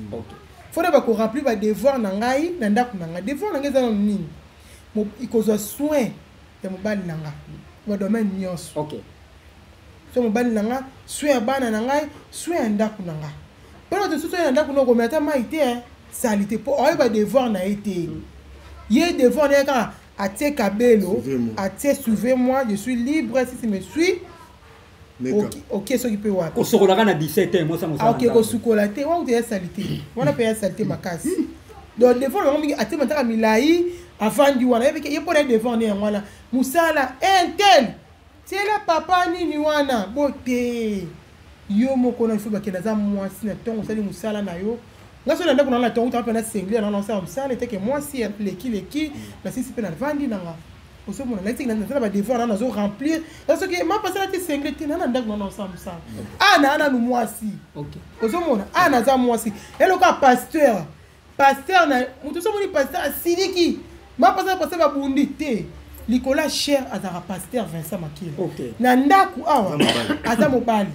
Faut na bakoremplir badevoir na ngai na ndako na ngai. Devoir na ngai eza nanu nini? Kozwa soin ya mobali na nga, badomaine nyonso. So mobali na nga, soin ya bana na ngai, soin ya ndako na nga. Mpona bato mosusu oyo na ndako na okomela ata mai te, sali te, mpo oyeba devoir na ye te. Ye devoir na ye kaka atie kabelo, atie suivez moi, je suis libre, si tu me suis, ok, soki mpe wapi. Kosokolaka na 17 heures, mwasa mosala. Ok, kosukola te wana ya sali te, wana mpe ya sali te makasi. Donc devoir na bango mingi, atie mataka milai, avandi wana, ye mpo na ye devoir ne yango wana. Mosala intel tiela papa nini wana bote, yo moko na ifo bakende. Aza mwasi na ntongo, osali mosala na yo. Nga so na ndako na na ntongo, utaka mpe na sengli na nasala mosala eteke mwasi leki leki nasisi mpe navandi nanga. Ozomona naitiki nasala badevoir na nazo remplir. Soki mapasala te sengli te na na ndako na nasala mosala a na nanu mwasi. Ozomona a naza mwasi eloko ya pasteur, pasteur na moto. So omoni pasteur asiliki, mapasala pasteur babundi te likolo ya cher, azalaka pasteur Vincent Makela na ndako awa aza mobali.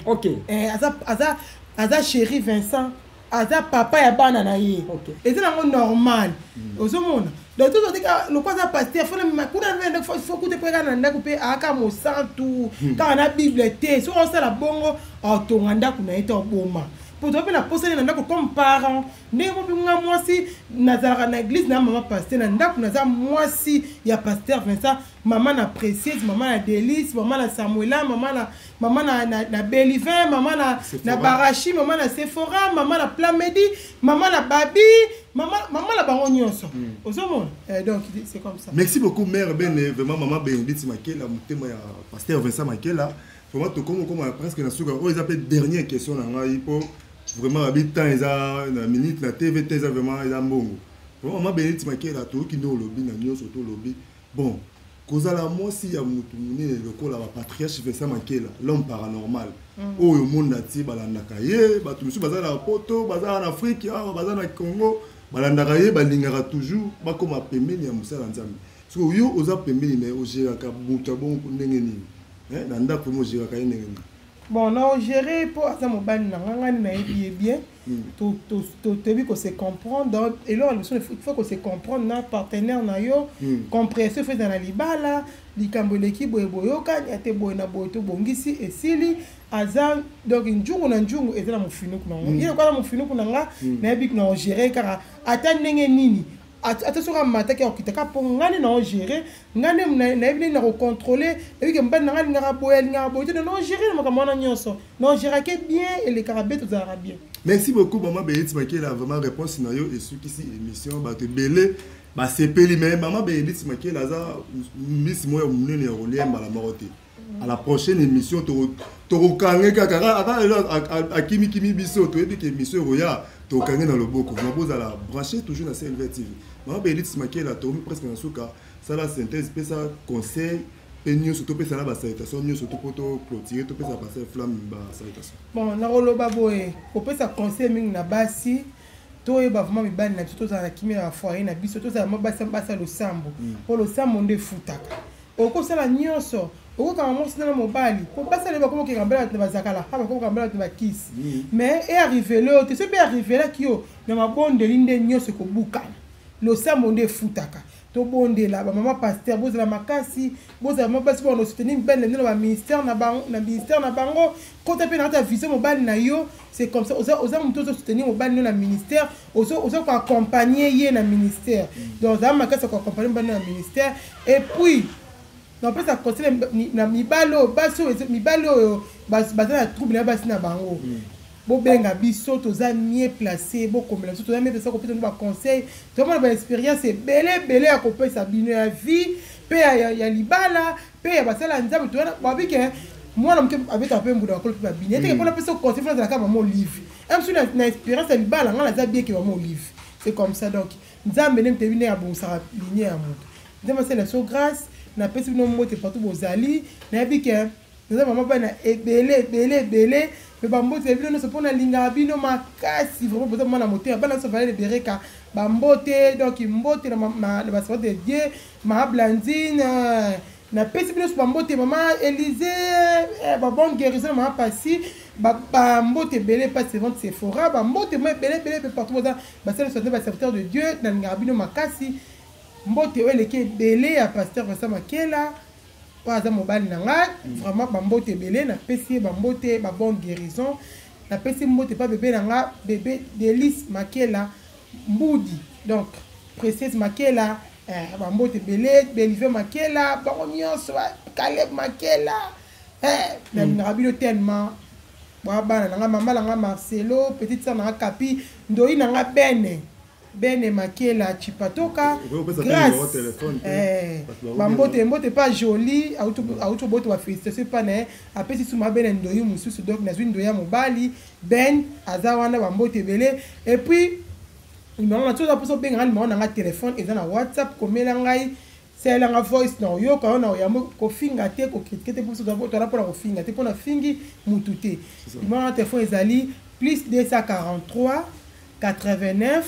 Aza chéri Vincent, aza papa ya bana na ye, eza nango normal. Ozomona, donc tozotika lokwa aza pasteur, fona kuna fo kute mpe kaka na ndako mpe ayaka mosantu kaka na Bible te. Soki osala bongo, atonga ndako na ye te, oboma po toza mpe na posani na ndako comme parent. Ndenge mo mpe nga mwasi nazalaka na église na mama pasteur, na ndako naza mwasi ya pasteur Vincent, mama na Précieuse, mama na Delice, mama na Samuela, mama na Belivin, mama na Barachi, mama na Sephora, mama na Plamedi, mama na Babi, mama na bango nyonso. Ozomona, donc c'est comme ça. Merci beaucoup, mère Bene. Vraiment, mama Bénédicte Makela, motema ya pasteur Vincent Makela. Vraiment, tokomi okoma presque na suka. Oyo eza mpe dernière question na ngai, mpo vraiment babi temps eza na minute na TV te, eza vraiment eza mbongo. Vraiment, mama Bénédicte Makela, toyoki nde olobi na nyonso tolobi. Bon, kozala mwasi ya motu monene lokola bapatriarche Vincent Makela, l'homme paranormal, oyo monde atie balandaka ye, bato mosusu baza na Poto, baza na Afrique awa, baza na Congo, balandaka ye, balingaka toujours bakóma pembeni ya mosala ya Nzambe. Soki yo oza pembeni na ye, ogéraka moto ya bongo ndenge nini? Na ndako mo ogéraka ye ndenge nini? Bon, na ogéré mpo aza mobali na nga, ngani nayebi ye bien, toyebi kose comprendre. Donc eloko ya liboso, il faut kose comprendre na partenaire na yo. Compréhension faut ezala na libala. Likambo eleki boye, boyokani ate boye na boye, tobongisi, esili. Aza donc nzungu na nzungu eza na mofinuku nango. Ye lokola mofinuku na nga, nayebi na ogéré kaka ata ndenge nini. Ata soki amataki, akokitaka, mpo ngai nde naogérer, ngai nde nayebi ndenge na kocontrôler. Nayebi ke mobali na ngai alingaka boye, alingaka boye te. Naogérer na makambo wana nyonso, naogérake bien, elekaka bien, tozalaka bien. Merci beaucoup, mama Bénédicte Makela. Vraiment, réponse na yo esukisi émission. Bato ebele basepeli. Mais mama Bénédicte Makela aza mbisi moko ya monene ya kolia mbala moko te. À la prochaine émission, tokokange kaka. Ata lelo akimikimi biso, toyebi ke émission ekoya, tokange na loboko. Vraiment, bozala branché toujours na CLV TV. Mama Bénédicte Makela, tokomi presque na suka. Sala synthèse, pesa conseil mpe nyonso, topesa na basalutation nyonso to mpo toclôturer. Topesa pasteur Flamme basalutation. Bon, nakoloba boye, kopesa conseil mingi na basi: toyeba vraiment mibali na biso, tozala na kimia na bafoyer na biso, tozala mwa basi, basi ya losambo, mpo losambo nde efutaka. Okosala nyonso, okokanga mwasi na mobali, mpo basi ale bakomokeka mbela bato na bazakala, ha bakomokanga mbela bato na bakisi. Mais earrivele oyo te, soki mpe arrivelaki yo na mabondeli, nde nyonso ekobukana. Losambo nde efutaka. Tobondela. Bamama pasteur, bozala makasi, bozala mwa basi mpona kosoutenir mibali na bino na baministère na bango, na ministère na bango. Kota mpe na kati ya vision mobali na yo. C'est comme ça oza motu ozosoutenir mobali no na ministère, oza koaccompagner ye na ministère. Donc ozala makasi ya koaccompagner mobali no na ministère. Et puis napesa conseil na mibali oyo, basi oyo, mibali oyo baza na trouble na basi na bango, bobenga biso, toza mieux placé. Bokomela biso, toza mieux placé kopesa bino baconseil. Tozomona baexpérience ebele ebele ya kopesa bino ya vie mpe ya libala mpe ya basala ya Nzambe. Toza babike mwana moke abetaka mpe mbula, bakolo mpe babini eteke. Mpona pesa conseil, fona azalaka mama Olive mosu na expérience ya libala. Ngai naza bien ke mama Olive, c'est comme ça. Donc Nzambe nde moto nde abongisaka ligne ya moto. Nzambe asala biso grâce. Napesi bino mbote partout bozali. Nayebi ke naza mama bana ebele ebele ebele, me bambote ya bino nyonso, mpo nalingaka bino makasi. Vraiment, boza mama na motema. Bana nyonso valele bereka, bambote. Donc mbote na baservante de Dieu, mama Blandine, napesi bino nyonso bambote, mama Élysée, babonne guérison na mama Pasi, bambote ebele, pa servante Sephora, bambote mo ebele ebele mpe partout boza basali sote, baserviteur de Dieu, nalingaka bino makasi. Mbote oyo eleki ebele ya pasteur Vincent Makela oyo aza mobali na ngai. Vraiment, bambote ebele napesi ye, bambote, babonne guérison. Napesi mbote pa bebe na nga, bebe Delis Makela Mbudi, donc Précieuse Makela, bambote ebele, Belive Makela, bango nyonso, Caleb Makela, nalingaka bino tellement. Bwa bana na nga, mama na nga Marcelo, petite sœur na nga Kapi, ndoi na nga Bene, Bene Makela Chipatoka. Grâce, bambote, mbote pa Joli auti oboto, bafélicitation epa na ye. Apesi suma Bene ndoi mosusu, donc nazwi ndoi ya mobali, Ben aza wana. Bambote ebele. Et puis numéro na toza mposa obenganga, numéro na nga telefone eza na WhatsApp. Komela ngai, salelanga voice na oyoka yo na oyambo. Kofinga te, kocritiquer te, mposo toza mpona kofinga te, mpona fingi mutu te. Numéro na telefone ezali plus 243 89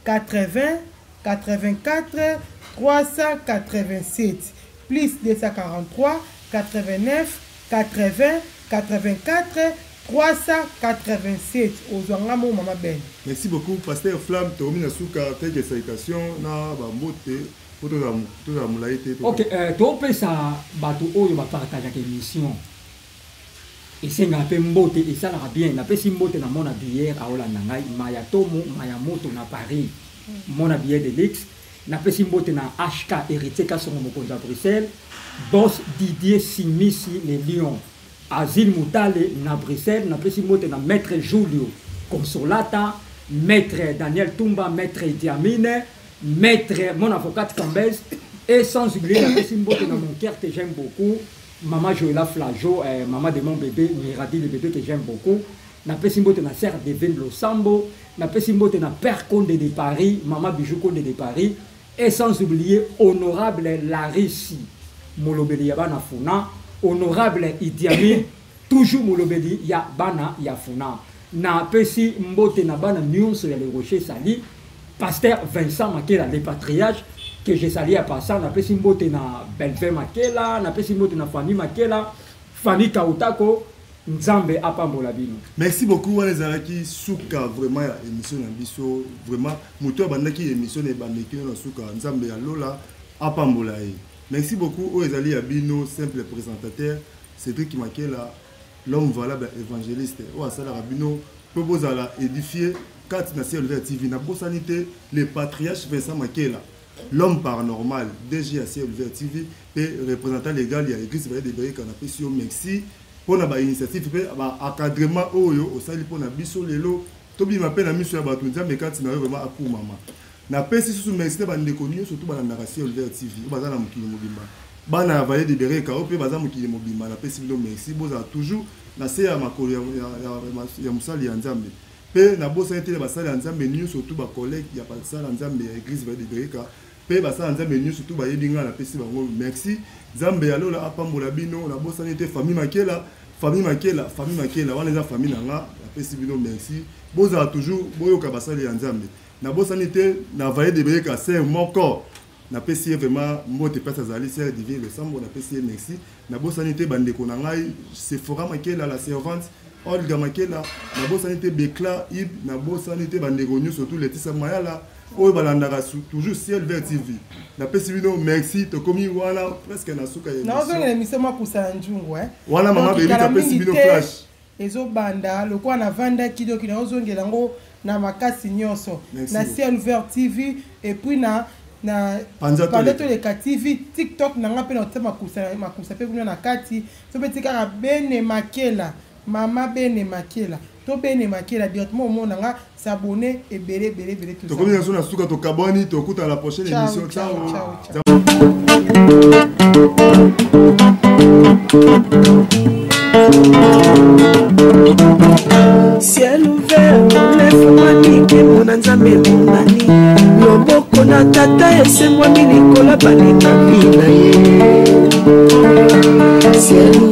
80 84 387, plus 243 89 80 84 387. Ozwanga mo mama Ben. Merci beaucoup, pasteur Flamme. Tokomi na suka. Quelques salutations na bambote po tozala molai te. Ok, topesa bato oyo bapartageaka émission, esengaka mpe mbote, esalaka bien. Napesi mbote na mona biere aolanda ngai, Maya Tomo, Maya Moto na Paris, mona billet de luxe. Napesi mbote na HK Héritier Kasongo, mokonzi ya Bruxelles, boss Didier Simisi le Lion, Asile Mutale na Bruxelles. Napesi mbote na maître Julio Consolata, maître Daniel Tumba, maître Diamine, maître mon avocat Cambès. Et sans oublier, napesi mbote na mon cœur que j'aime beaucoup, maman Joëla Flajo, maman de mon bébé Miradi, le bébé que j'aime beaucoup. Napesi mbote na sœur Devin Losambo. Napesi mbote na père Condé de Paris, maman Bijou Condé de Paris. Et sans oublier honorable Larissi molobeli ya bana Funa, honorable Idiami, toujours molobeli ya bana ya Funa. Napesi mbote na bana nyonso ya Le Rocher Sali, pasteur Vincent Makela le patriarche que je salue à passant. Napesi mbote na Belvin Makela, napesi mbote na famille Makela, famille Kautako. Nzambe apambola bino. Merci beaucoup. Wana ezalaki suka vraiment ya émission na biso. Vraiment, moto abandaki émission na ebandeki na suka, Nzambe ya lola apambola ye. Merci beaucoup. Oyo ezali ya bino simple présentateur Cédric Makela, l'homme valable, évangéliste oyo asalaka bino mpo bozala édifié. kati na Ciel Ouvert TV. Nabosani te le patriarche Vincent Makela, l'homme paranormal, DG ya Ciel Ouvert TV mpe représentant légal ya église Vallée de Bereka. Napesi yo merci mpo na bainitiative mpe baencadrement oyo osali mpo na biso lelo tobima mpe na miso ya bato. Nzambe kati na yo vraiment akumama. Napesi susu merci na bandeko nyonso to balandaka Ciel Ouvert TV oyo baza na mokili mobimba, bana ya Vallée de Bereka oyo mpe baza mokili mobimba. Napesi bino merci, bozala toujours na se ya makolo ya mosali ya Nzambe. Mpe nabosani te basali ya Nzambe nyonso tu, bacollègue ya basali ya Nzambe ya église Vallée de Bereka mpe basala Nzambe nyonso tu bayebi ngai, napesi bango merci. Nzambe ya lola apambola bino. Nabosani te famille Makela, famille Makela, famille Makela wana eza famille na nga. Napesi bino merci, bozala toujours boyoka basali ya Nzambe. Nabosani te na Vallée de Bereka sœur moko, napesi ye vraiment mbote place azali, sœur Divine Losambo, napesi ye merci. Nabosani te bandeko na ngai Sephora Makela, la servante Olga Makela, nabosani te Bekla Ib, nabosani te bandeko nyonso tu Letisa Mayala oyo balandaka toujours Ciel Vert TV. Napesi bino merci. Tokomi wana presque na suka ya Naozongela émission makusa ya nzungu. Wana mama Belita apesi bino flash. Ezobanda lokola navandaki, donc naozongela yango na makasi nyonso na Ciel Ouvert TV et puis na Panza. Panza Toleka TV, TikTok na nga mpe na otia makusa, makusa mpe kuna na kati. So mpe tikaka Bene Makela, mama Bene Makela to Bene Makela directement, omona nga, s'abonner ebele ebele ebele. Tokomi na so na suka, tokabwani, tokutana la prochaine émission. Ciao, ciao. Ciao. Ciel ouvert olefungwami, nkembo na Nzambe emonani, loboko na Tata esembwami likolo balekami na ye. Ciel